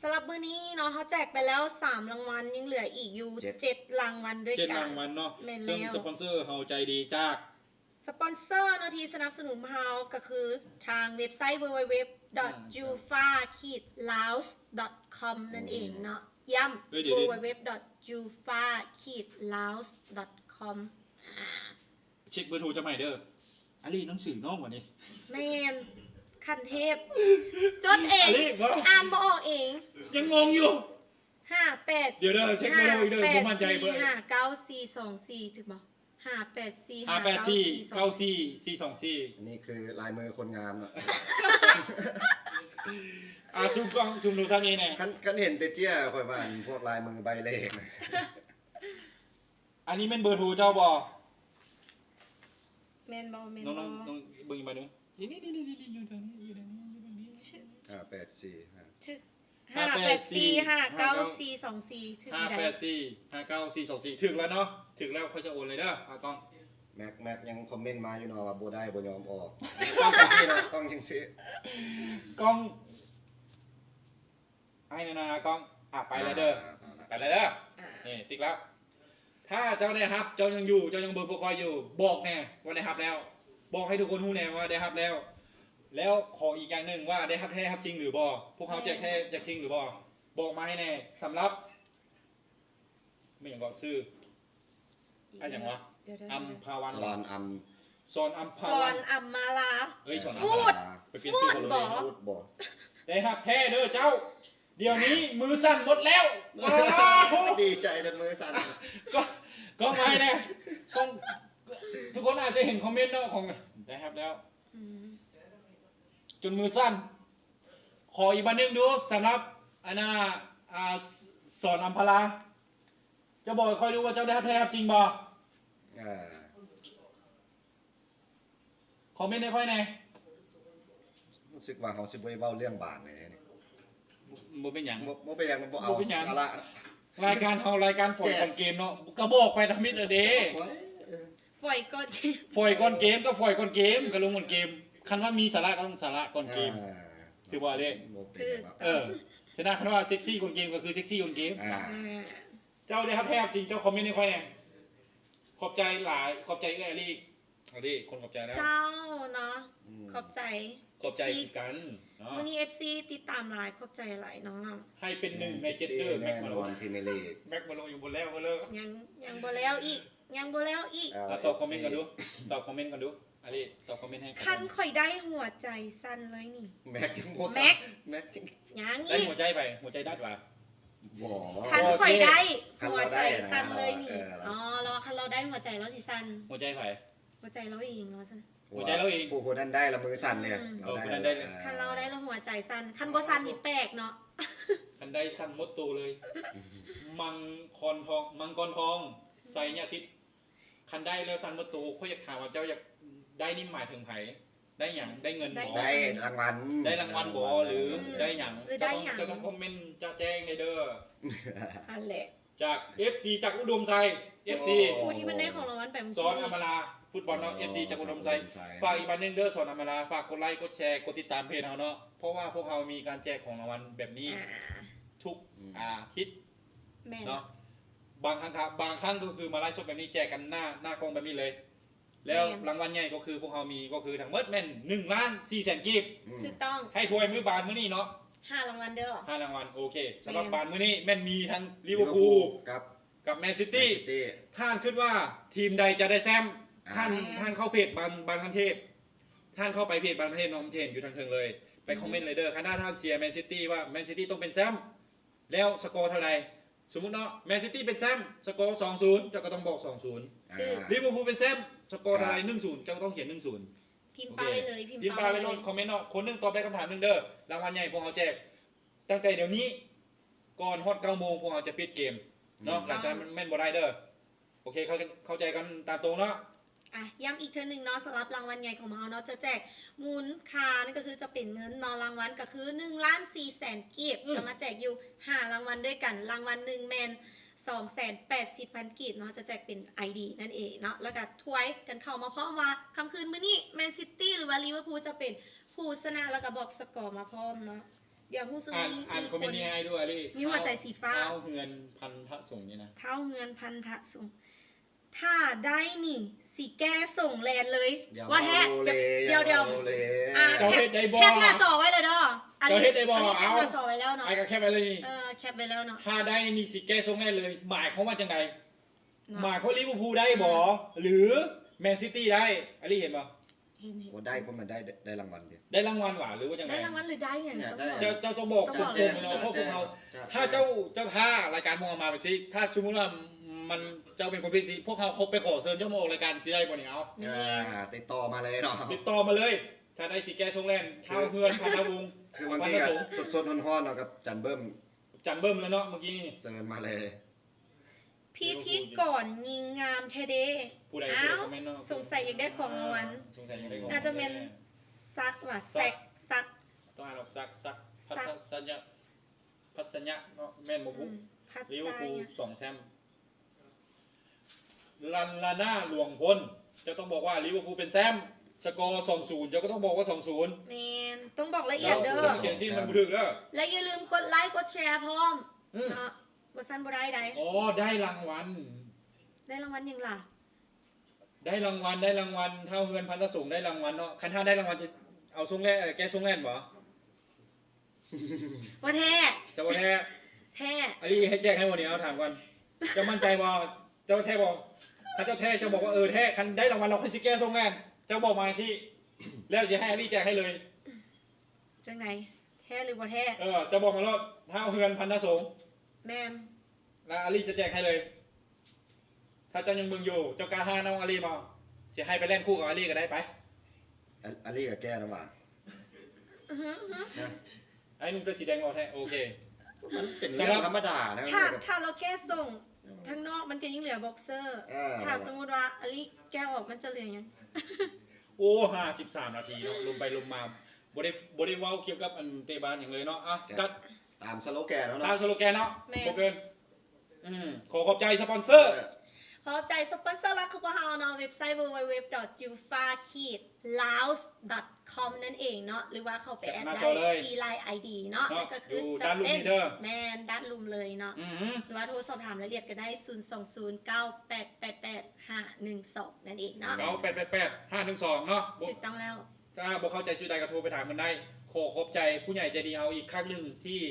ສຳລັບມື້ນີ້ເນາະ ເຮົາແຈກໄປແລ້ວສາມລາງວັນ ຍັງເຫຼືອອີກຢູ່ເຈັດ ເຈັດລາງວັນດ້ວຍກັນ ເຈັດລາງວັນເນາະ ແມ່ນແລ້ວ ເຊິ່ງສະປອນເຊີເຮົາໃຈດີຈາກ ສະປອນເຊີເນາະທີ່ສະໜັບສະໜູນພວກເຮົາກໍຄືທາງເວັບໄຊ www.ufa-laos.com ນັ້ນເອງເນາະ ຢ້ຳ www.ufa-laos.com ເຊັກເບີໂທຈະໃໝ່ເດີ ອາລີ ໜັງສືນ້ອງວະນີ້ ແມ່ນ ຂັ້ນເທບ ຈົດເອງ ອ່ານບໍ່ອອກເອງ ຍັງງົງຢູ່ ຫ້າແປດ ດຽວເດີ ເຊັກເບີໂທອີກເດີ ບໍ່ໝັ້ນໃຈເບີ ຫ້າເກົ້າສີ່ສອງສີ່ ຖືກບໍ່? ຫ້າແປດສີ່ ຫ້າແປດສີ່ ເກົ້າສີ່ສີ່ສອງສີ່ ອັນນີ້ຄືລາຍມືຄົນງາມເນາະ ອ່າ ຊູມກ້ອງ ຊູມໂທລະສັບນີ້ແດ່ ຄັນ ຄັນເຫັນແຕ່ເຈ້ຍ ຂ້ອຍວ່າອັນພວກລາຍມືໃບເລກນະ ອັນນີ້ແມ່ນເບີໂທເຈົ້າບໍ່? ແມ່ນບໍ່? ແມ່ນບໍ່? ນ້ອງໆ ເບິ່ງອີກບາດໜຶ່ງ ນີ້ໆໆໆ ຢູ່ທາງນີ້ ຢູ່ທາງນີ້ ຢູ່ທາງນີ້ ຫ້າແປດສີ່ ຫ້າ ຫ້າແປດສີ່ ຫ້າເກົ້າສີ່ສອງສີ່ ຖືກຢູ່ໃດ ຫ້າແປດສີ່ ຫ້າເກົ້າສີ່ສອງສີ່ ຖືກແລ້ວເນາະ ຖືກແລ້ວ ຂ້ອຍຈະໂອນເລີຍເດີ ອາ ກ້ອງ ແມັກ ແມັກຍັງຄອມເມັນມາຢູ່ເນາະວ່າບໍ່ໄດ້ ບໍ່ຍອມອອກ ຕ້ອງຈັ່ງຊີ້ເນາະ ຕ້ອງຈັ່ງຊີ້ ກ້ອງ ອ້າຍນານາ ກ້ອງ ອາ ໄປແລ້ວເດີ ອ່າ ໄປແລ້ວເດີ ອ່າ ນີ້ ຕິກແລ້ວ ຖ້າເຈົ້າໄດ້ຮັບ ເຈົ້າຍັງຢູ່ ເຈົ້າຍັງເບິ່ງພວກຂ້ອຍຢູ່ ບອກແດ່ວ່າໄດ້ຮັບແລ້ວ ບອກໃຫ້ທຸກຄົນຮູ້ແດ່ວ່າໄດ້ຮັບແລ້ວ ແລ້ວຂໍອີກຢ່າງໜຶ່ງວ່າໄດ້ຮັບແທ້ຮັບຈິງຫຼືບໍ່? ພວກເຮົາແຈກແທ້ແຈກຈິງຫຼືບໍ່? ບອກມາໃຫ້ແດ່ ສຳລັບ ແມ່ນຫຍັງເກາະ ຊື່ ອັນຫຍັງວະ? ດຽວໆ ອຳພາວັນ ສອນອຳ ສອນອຳພາວັນ ສອນອຳມາລາ ເອີຍ ສອນອຳມາລາ ໄປປ່ຽນຊື່ເຂົາເລີຍ ໄດ້ຮັບແທ້ເດີເຈົ້າ ດຽວນີ້ມືສັ່ນໝົດແລ້ວ ວ້າວ ດີໃຈຈົນມືສັ່ນ ກໍ ກ້ອງໄວ້ແດ່ ກ້ອງ ທຸກຄົນອາດຈະເຫັນຄອມເມັນເນາະ ຂອງ ໄດ້ຮັບແລ້ວ ອືມ ຈົນມືສັ່ນ ຂໍອີກບາດໜຶ່ງດູ ສຳລັບ ອັນນ່າ ອາ ສອນອຳພາລາ ເຈົ້າບອກໃຫ້ຂ້ອຍດູວ່າເຈົ້າໄດ້ຮັບແທ້ຮັບຈິງບໍ່? ເອີ ຄອມເມັນໃຫ້ຂ້ອຍແດ່ ຮູ້ສຶກວ່າເຮົາຊິບໍ່ໄດ້ເວົ້າເລື່ອງບານເລີຍນີ້ ບໍ່ເປັນຫຍັງ ບໍ່ ບໍ່ເປັນຫຍັງ ບໍ່ເອົາ ບໍ່ເປັນຫຍັງ ສາລະ ລາຍການເຮົາ ລາຍການຝອຍກ່ອນເກມເນາະ ກໍບອກໄປທຳອິດແລ້ວເດ້ ຝອຍ ເອີ ຝອຍກ່ອນເກມ ຝອຍກ່ອນເກມກໍຝອຍກ່ອນເກມ ກໍລົງກ່ອນເກມ ຄັນວ່າມີສາລະກໍຕ້ອງສາລະກ່ອນເກມ ອ່າ ຖືກບໍ່ ອາເລ? ບໍ່ເປັນຫຍັງ ຖືກ ເນາະ ເອີ ສະນັ້ນຄັນວ່າເຊັກຊີກ່ອນເກມກໍຄືເຊັກຊີກ່ອນເກມ ອ່າ ອ່າ ເຈົ້າໄດ້ຮັບແທ້ຮັບຈິງ ເຈົ້າຄອມເມັນໃຫ້ຂ້ອຍແດ່ ຂອບໃຈຫຼາຍ ຂອບໃຈເອື້ອຍອາລີ ອາລີ ຄົນຂອບໃຈແລ້ວ ເຈົ້າເນາະ ອືມ ຂອບໃຈ ຂອບໃຈຄືກັນເນາະ ມື້ນີ້ເອັຟຊີຕິດຕາມຫຼາຍ ຂອບໃຈຫຼາຍນ້ອງ ໃຫ້ເປັນໜຶ່ງໃນເຈັດເດີ ແມັກມາໂລ ພຣີເມຍລີກ ແມັກມາໂລຍັງບໍ່ແລ້ວ ບໍ່ເລີກ ຍັງ ຍັງບໍ່ແລ້ວອີກ ຍັງບໍ່ແລ້ວອີກ ອ່າ ຕອບຄອມເມັນກ່ອນດູ ຕອບຄອມເມັນກ່ອນດູ ອາລີ ຕອບຄອມເມັນໃຫ້ ຄັນຂ້ອຍໄດ້ຫົວໃຈສັ່ນເລີຍນີ້ ແມັກຍັງບໍ່ສັ່ນ ແມັກ ແມັກ ຍັງອີກ ໄດ້ຫົວໃຈໄປ ຫົວໃຈດັດຫວາ? ບໍ່ ຄັນຂ້ອຍໄດ້ຫົວໃຈສັ່ນເລີຍນີ້ ອໍ ລາວວ່າຄັນລາວໄດ້ຫົວໃຈລາວຊິສັ່ນ ຫົວໃຈໃຜ? ຫົວໃຈລາວເອງວ່າຊັ້ນ ຫົວໃຈລາວເອງ ຜູ້ ຜູ້ນັ້ນໄດ້ລະມືສັ່ນເລີຍ ອືມ ເອີ ຜູ້ນັ້ນໄດ້ເລີຍ ເອີ ຄັນລາວໄດ້ລະຫົວໃຈສັ່ນ ຄັນບໍ່ສັ່ນນີ້ແປກເນາະ ຄັນໄດ້ສັ່ນໝົດໂຕເລີຍ ມັງຄອນທອງ ມັງກອນທອງ ໄຊຍະສິດ ຄັນໄດ້ແລ້ວສັ່ນໝົດໂຕ ຂ້ອຍຢາກຖາມວ່າເຈົ້າຢາກໄດ້ນີ້ໝາຍເຖິງໃຜ? ໄດ້ຫຍັງ? ໄດ້ເງິນບໍ່? ໄດ້ລາງວັນ ໄດ້ລາງວັນບໍ່ ຫຼືໄດ້ຫຍັງ? ເຈົ້າຕ້ອງຄອມເມັນຈະແຈ້ງແດ່ເດີ ຫັ້ນແຫຼະ ຈາກເອັຟຊີຈາກອຸດົມໄຊ ເອັຟຊີ ຜູ້ທີ່ເພິ່ນໄດ້ຂອງລາງວັນໄປມື້ກີ້ນີ້ ສອນອຳມາລາ ຟຸດບອນເນາະ ເອັຟຊີຈາກອຸດົມໄຊ ຝາກອີກບາດໜຶ່ງເດີ ສອນອຳມາລາ ຝາກກົດໄລ ກົດແຊ ກົດຕິດຕາມເພຈເຮົາເນາະ ເພາະວ່າພວກເຮົາມີການແຈກຂອງລາງວັນແບບນີ້ ອ່າ ທຸກ ອືມ ອາທິດ ແມ່ນ ເນາະ ບາງຄັ້ງ ບາງຄັ້ງກໍຄືມາໄລຟ໌ສົດແບບນີ້ ແຈກກັນໜ້າ ໜ້າກ້ອງແບບນີ້ເລີຍ ແລ້ວ ແມ່ນ ລາງວັນໃຫຍ່ກໍຄືພວກເຮົາມີ ກໍຄືທັງໝົດແມ່ນໜຶ່ງລ້ານສີ່ແສນກີບ ອືມ ຖືກຕ້ອງ ໃຫ້ຖ້ວຍມື້ບານມື້ນີ້ເນາະ ຫ້າລາງວັນເດີ ຫ້າລາງວັນ ໂອເຄ ສຳລັບ ແມ່ນ ບານມື້ນີ້ແມ່ນມີທັງລິເວີພູລ ລິເວີພູລ ກັບ ກັບແມນຊິຕີ ແມນຊິຕີ ທ່ານຄິດວ່າທີມໃດຈະໄດ້ແຊ້ມ? ອ່າ ທ່ານ ແມ່ນ ທ່ານເຂົ້າເພຈບານ ບານພັນເທບ ທ່ານເຂົ້າໄປເພຈບານພັນເທບເນາະ ມັນຈະເຫັນຢູ່ທາງເທິງເລີຍ ໄປ ອືມ ຄອມເມັນເລີຍເດີ ຄັນຖ້າທ່ານເຊຍແມນຊິຕີ ວ່າແມນຊິຕີຕ້ອງເປັນແຊ້ມ ແລ້ວສະກໍເທົ່າໃດ? ສົມມຸດເນາະ ແມນຊິຕີເປັນແຊ້ມ ສະກໍສອງສູນ ເຈົ້າກໍຕ້ອງບອກສອງສູນ ຖືກ ລິເວີພູລເປັນແຊ້ມ ສະກໍເທົ່າໃດ? ໜຶ່ງສູນ ເຈົ້າກໍຕ້ອງຂຽນໜຶ່ງສູນ ພິມປ້າຍໄວ້ເລີຍ ພິມປ້າຍໄວ້ໂລດ ຄອມເມັນເນາະ ຄົນໜຶ່ງຕອບໄດ້ຄຳຖາມໜຶ່ງເດີ ລາງວັນໃຫຍ່ພວກເຮົາແຈກຕັ້ງແຕ່ດຽວນີ້ ກ່ອນຮອດເກົ້າໂມງພວກເຮົາຈະປິດເກມເນາະ ອືມ ຫຼັງຈາກນັ້ນແມ່ນບໍ່ໄດ້ເດີ ໂອເຄ ເຂົ້າ ເຂົ້າໃຈກັນຕາມຕົງເນາະ ອ່ະ ຢ້ຳອີກເທື່ອໜຶ່ງເນາະ ສຳລັບລາງວັນໃຫຍ່ຂອງເຮົາເນາະ ຈະແຈກມູນຄ່ານັ້ນກໍຄືຈະເປັນເງິນເນາະ ລາງວັນກໍຄືໜຶ່ງລ້ານສີ່ແສນກີບ ອືມ ຈະມາແຈກຢູ່ຫ້າລາງວັນດ້ວຍກັນ ລາງວັນໜຶ່ງແມ່ນສອງແສນແປດສິບພັນກີບເນາະ ຈະແຈກເປັນໄອດີນັ້ນເອງເນາະ ແລ້ວກໍທວຍກັນເຂົ້າມາພ້ອມວ່າ ຄ່ຳຄືນມື້ນີ້ແມນຊິຕີ ຫຼືວ່າລິເວີພູລຈະເປັນຜູ້ຊະນະ ແລ້ວກໍບອກສະກໍມາພ້ອມເນາະ ດຽວຮູ້ສຶກ ອ່ານ ມີ ອ່ານ ມີ ຄອມເມັນນີ້ໃຫ້ດູອາລີ ມີຫົວໃຈສີຟ້າ ທ້າວເຮືອນພັນທະສົງນີ້ນະ ທ້າວເຮືອນພັນທະສົງ ຖ້າໄດ້ນີ້ຊິແກ້ສົ່ງແລ່ນເລີຍ ວ່າແທ້ ດຽວ ດຽວ ດຽວ ອ່າ ເຈົ້າເຮັດໄດ້ບໍ່? ແຄປໜ້າຈໍໄວ້ເລີຍເດີ ເຈົ້າເຮັດໄດ້ບໍ່? ອັນນີ້ແຄປໜ້າຈໍໄວ້ແລ້ວເນາະ ອ້າຍກໍແຄປໄວ້ເລີຍນີ້ ເອີ ແຄປໄວ້ແລ້ວເນາະ ຖ້າໄດ້ນີ້ຊິແກ້ສົ່ງແລ່ນເລີຍ ໝາຍຄວາມວ່າຈັ່ງໃດ? ເນາະ ໝາຍຄວາມວ່າລິເວີພູລໄດ້ບໍ່ ອືມ ຫຼືແມນຊິຕີໄດ້? ອາລີເຫັນບໍ່? ເຫັນ ເຫັນ ບໍ່ໄດ້ ເພາະມັນໄດ້ ໄດ້ລາງວັນເດ ໄດ້ລາງວັນຫວາ ຫຼືວ່າຈັ່ງໃດ? ໄດ້ລາງວັນ ຫຼືໄດ້ຫຍັງ ເຈົ້າ ເຈົ້າຕ້ອງບອກ ຕ້ອງບອກເລີຍ ພວກເຮົາ ຖ້າເຈົ້າ ເຈົ້າ ຖ້າລາຍການພວກເຮົາມາແບບຊີ້ ຖ້າສົມມຸດວ່າມັນ ເຈົ້າເປັນຄົນຜິດຊີ້ ພວກເຮົາເຂົ້າໄປຂໍເຊີນເຈົ້າມາອອກລາຍການຊິໄດ້ບໍ່ນີ້? ເອົາ ແມ່ນ ອ່າ ຕິດຕໍ່ມາເລີຍເນາະ ຕິດຕໍ່ມາເລີຍ ຖ້າໄດ້ຊິແກ້ສົ່ງແລ່ນ ທ້າວເຮືອນ ພັນທະວົງ ຄືບາງທີກໍສົດໆຮ້ອນໆເນາະ ກັບຈັນເບິ່ມ ຈັນເບິ່ມແລ້ວເນາະ ເມື່ອກີ້ນີ້ ເຊີນມາເລີຍ ພິທີກອນຍິງງາມແທ້ເດ ຜູ້ໃດ ອ້າວ ຜູ້ໃດຄອມເມັນເນາະ ສົງໄສຢາກໄດ້ຂອງລາງວັນ ອ່າ ສົງໄສຢາກໄດ້ຂອງ ອາດຈະແມ່ນ ສັກ ຫຼືວ່າ ສັກ ແຊກ ສັກ ຕ້ອງອ່ານອອກ ສັກ ສັກ ພັດຊະຍະ ພັດຊະຍະເນາະ ແມ່ນບໍ່ບຸ ອືມ ລິເວີພູລສອງແຊ້ມ ລັນລານາ ຫຼວງພົນ ເຈົ້າຕ້ອງບອກວ່າລິເວີພູລເປັນແຊ້ມ ສະກໍສອງສູນ ເຈົ້າກໍຕ້ອງບອກວ່າສອງສູນ ແມ່ນ ຕ້ອງບອກລະອຽດເດີ ຂຽນຊື່ມັນບໍ່ຖືກເດີ ແລະຢ່າລືມກົດໄລກົດແຊພ້ອມ ອືມ ເນາະ ບໍ່ຊັ້ນບໍ່ໄດ້ໃດ ອໍ ໄດ້ລາງວັນ ໄດ້ລາງວັນຫຍັງລະ? ໄດ້ລາງວັນ ໄດ້ລາງວັນ ທ້າວເຮືອນພັນທະສົງໄດ້ລາງວັນເນາະ ຄັນຖ້າໄດ້ລາງວັນຈະເອົາສົ່ງແລ່ນ ແກ້ສົ່ງແລ່ນບໍ່? ບໍ່ແທ້ ເຈົ້າບໍ່ແທ້ ແທ້ ອາລີໃຫ້ແຈກໃຫ້ບໍ່ນີ້ ເອົາຖາມກ່ອນ ເຈົ້າໝັ້ນໃຈບໍ່? ເຈົ້າແທ້ບໍ່? ຖ້າເຈົ້າແທ້ ເຈົ້າບອກວ່າ ເອີ ແທ້ ຄັນໄດ້ລາງວັນລາວຄ່ອຍຊິແກ້ສົ່ງແລ່ນ ເຈົ້າບອກມາຈັ່ງຊີ້ ແລ້ວຊິໃຫ້ອາລີແຈກໃຫ້ເລີຍ ຈັ່ງໃດ? ແທ້ຫຼືບໍ່ແທ້? ເອີ ເຈົ້າບອກມາໂລດ ທ້າວເຮືອນພັນທະສົງ ແມ່ນ ແລ້ວອາລີຈະແຈກໃຫ້ເລີຍ ຖ້າເຈົ້າຍັງເບິ່ງຢູ່ ເຈົ້າກ້າທ້ານ້ອງອາລີບໍ່? ຊິໃຫ້ໄປແລ່ນຄູ່ກັບອາລີກໍໄດ້ ໄປ ອາ ອາລີກໍແກ້ນຳຫວາ ອືຮຶ ອືຮຶ ຮະ ອ້າຍນຸ່ມເສື້ອສີແດງເວົ້າແທ້ ໂອເຄ ມັນເປັນເລື່ອງທຳມະດານະ ຖ້າ ຖ້າລາວແກ້ສົ່ງ ອືມ ທາງນອກມັນກໍຍັງເຫຼືອບັອກເຊີ ເອີ ຖ້າສົມມຸດວ່າອາລີແກ້ອອກ ມັນຈະເຫຼືອຫຍັງ? ໂອ້ ຫ້າສິບສາມນາທີເນາະ ລົມໄປລົມມາ ບໍ່ໄດ້ ບໍ່ໄດ້ເວົ້າກ່ຽວກັບອັນເຕະບານຫຍັງເລີຍເນາະ ອ່ະ ກໍ ຕັດ ຕາມສະໂລແກນເຮົາເນາະ ຕາມສະໂລແກນເນາະ ແມ່ນ ບໍ່ເກີນ ອືມ ຂໍຂອບໃຈສະປອນເຊີ ເອີ ຂອບໃຈສະປອນເຊີຫຼັກຂອງພວກເຮົາເນາະ ເວັບໄຊ ดับเบิลยู ดับเบิลยู ดับเบิลยู ດອດ ยูฟา ຂີດ ลาว ດອດ ຄອມ ນັ້ນເອງເນາະ ຫຼືວ່າເຂົ້າໄປແອັດໄດ້ທີ່ ລາຍ ໄອ ດີ ເນາະ ເນາະ ນັ້ນກໍຄື ຢູ່ ຈະ ດ້ານລຸ່ມນີ້ເດີ ແມ່ນ ດ້ານລຸ່ມເລີຍເນາະ ອືຮຶ ຫຼືວ່າໂທສອບຖາມລາຍລະອຽດກໍໄດ້ ສູນສອງສູນ ເກົ້າແປດແປດແປດ ຫ້າໜຶ່ງສອງ ນັ້ນເອງເນາະ ເກົ້າແປດແປດແປດ ຫ້າໜຶ່ງສອງ ເນາະ ຖືກຕ້ອງແລ້ວ ຖ້າບໍ່ເຂົ້າໃຈຈຸດໃດກໍໂທໄປຖາມເພິ່ນໄດ້ ຂໍຂອບໃຈຜູ້ໃຫຍ່ໃຈດີເຮົາອີກຄັ້ງໜຶ່ງທີ່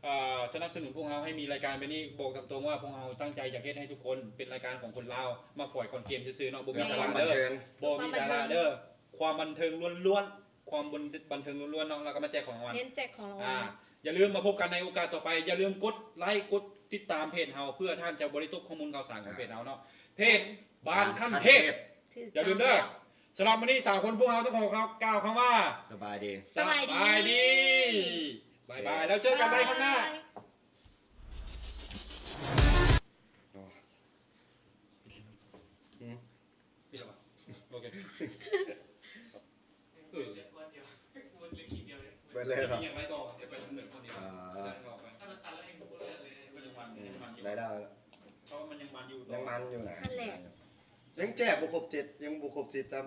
ເອີ ສະໜັບສະໜູນພວກເຮົາໃຫ້ມີລາຍການແບບນີ້ ບອກຕາມຕົງວ່າພວກເຮົາຕັ້ງໃຈຢາກເຮັດໃຫ້ທຸກຄົນເປັນລາຍການຂອງຄົນລາວ ມາຝອຍກ່ອນເກມຊື່ໆເນາະ ບໍ່ມີສາລະເດີ ບໍ່ມີສາລະເດີ ຄວາມບັນເທີງລ້ວນໆ ຄວາມບັນເທີງລ້ວນໆເນາະ ແລ້ວກໍມາແຈກຂອງລາງວັນ ເນັ້ນແຈກຂອງລາງວັນ ອ່າ ຢ່າລືມມາພົບກັນໃນໂອກາດຕໍ່ໄປ ຢ່າລືມກົດໄລກົດຕິດຕາມເພຈເຮົາ ເພື່ອທ່ານຈະບໍ່ໄດ້ຕົກຂໍ້ມູນຂ່າວສານຂອງເພຈເຮົາເນາະ ເພຈບ້ານຂັ້ນເທບ ຢ່າລືມເດີ ສຳລັບມື້ນີ້ ສາມຄົນພວກເຮົາຕ້ອງຂໍກ່າວຄຳວ່າ ສະບາຍດີ ສະບາຍດີ ສະບາຍດີ ບາຍບາຍ ແລ້ວເຈີກັນໃໝ່ຄັ້ງໜ້າ. ໂອເຄ ເອີ ເບິດເລີຍເນາະ ໄດ້ແລ້ວ ຍັງມັນຢູ່ ຍັງມັນຢູ່ນະ ນັ້ນແຫຼະ ຍັງແຈກບໍ່ຄົບເຈັດ ຍັງບໍ່ຄົບສິບຊ້ຳ.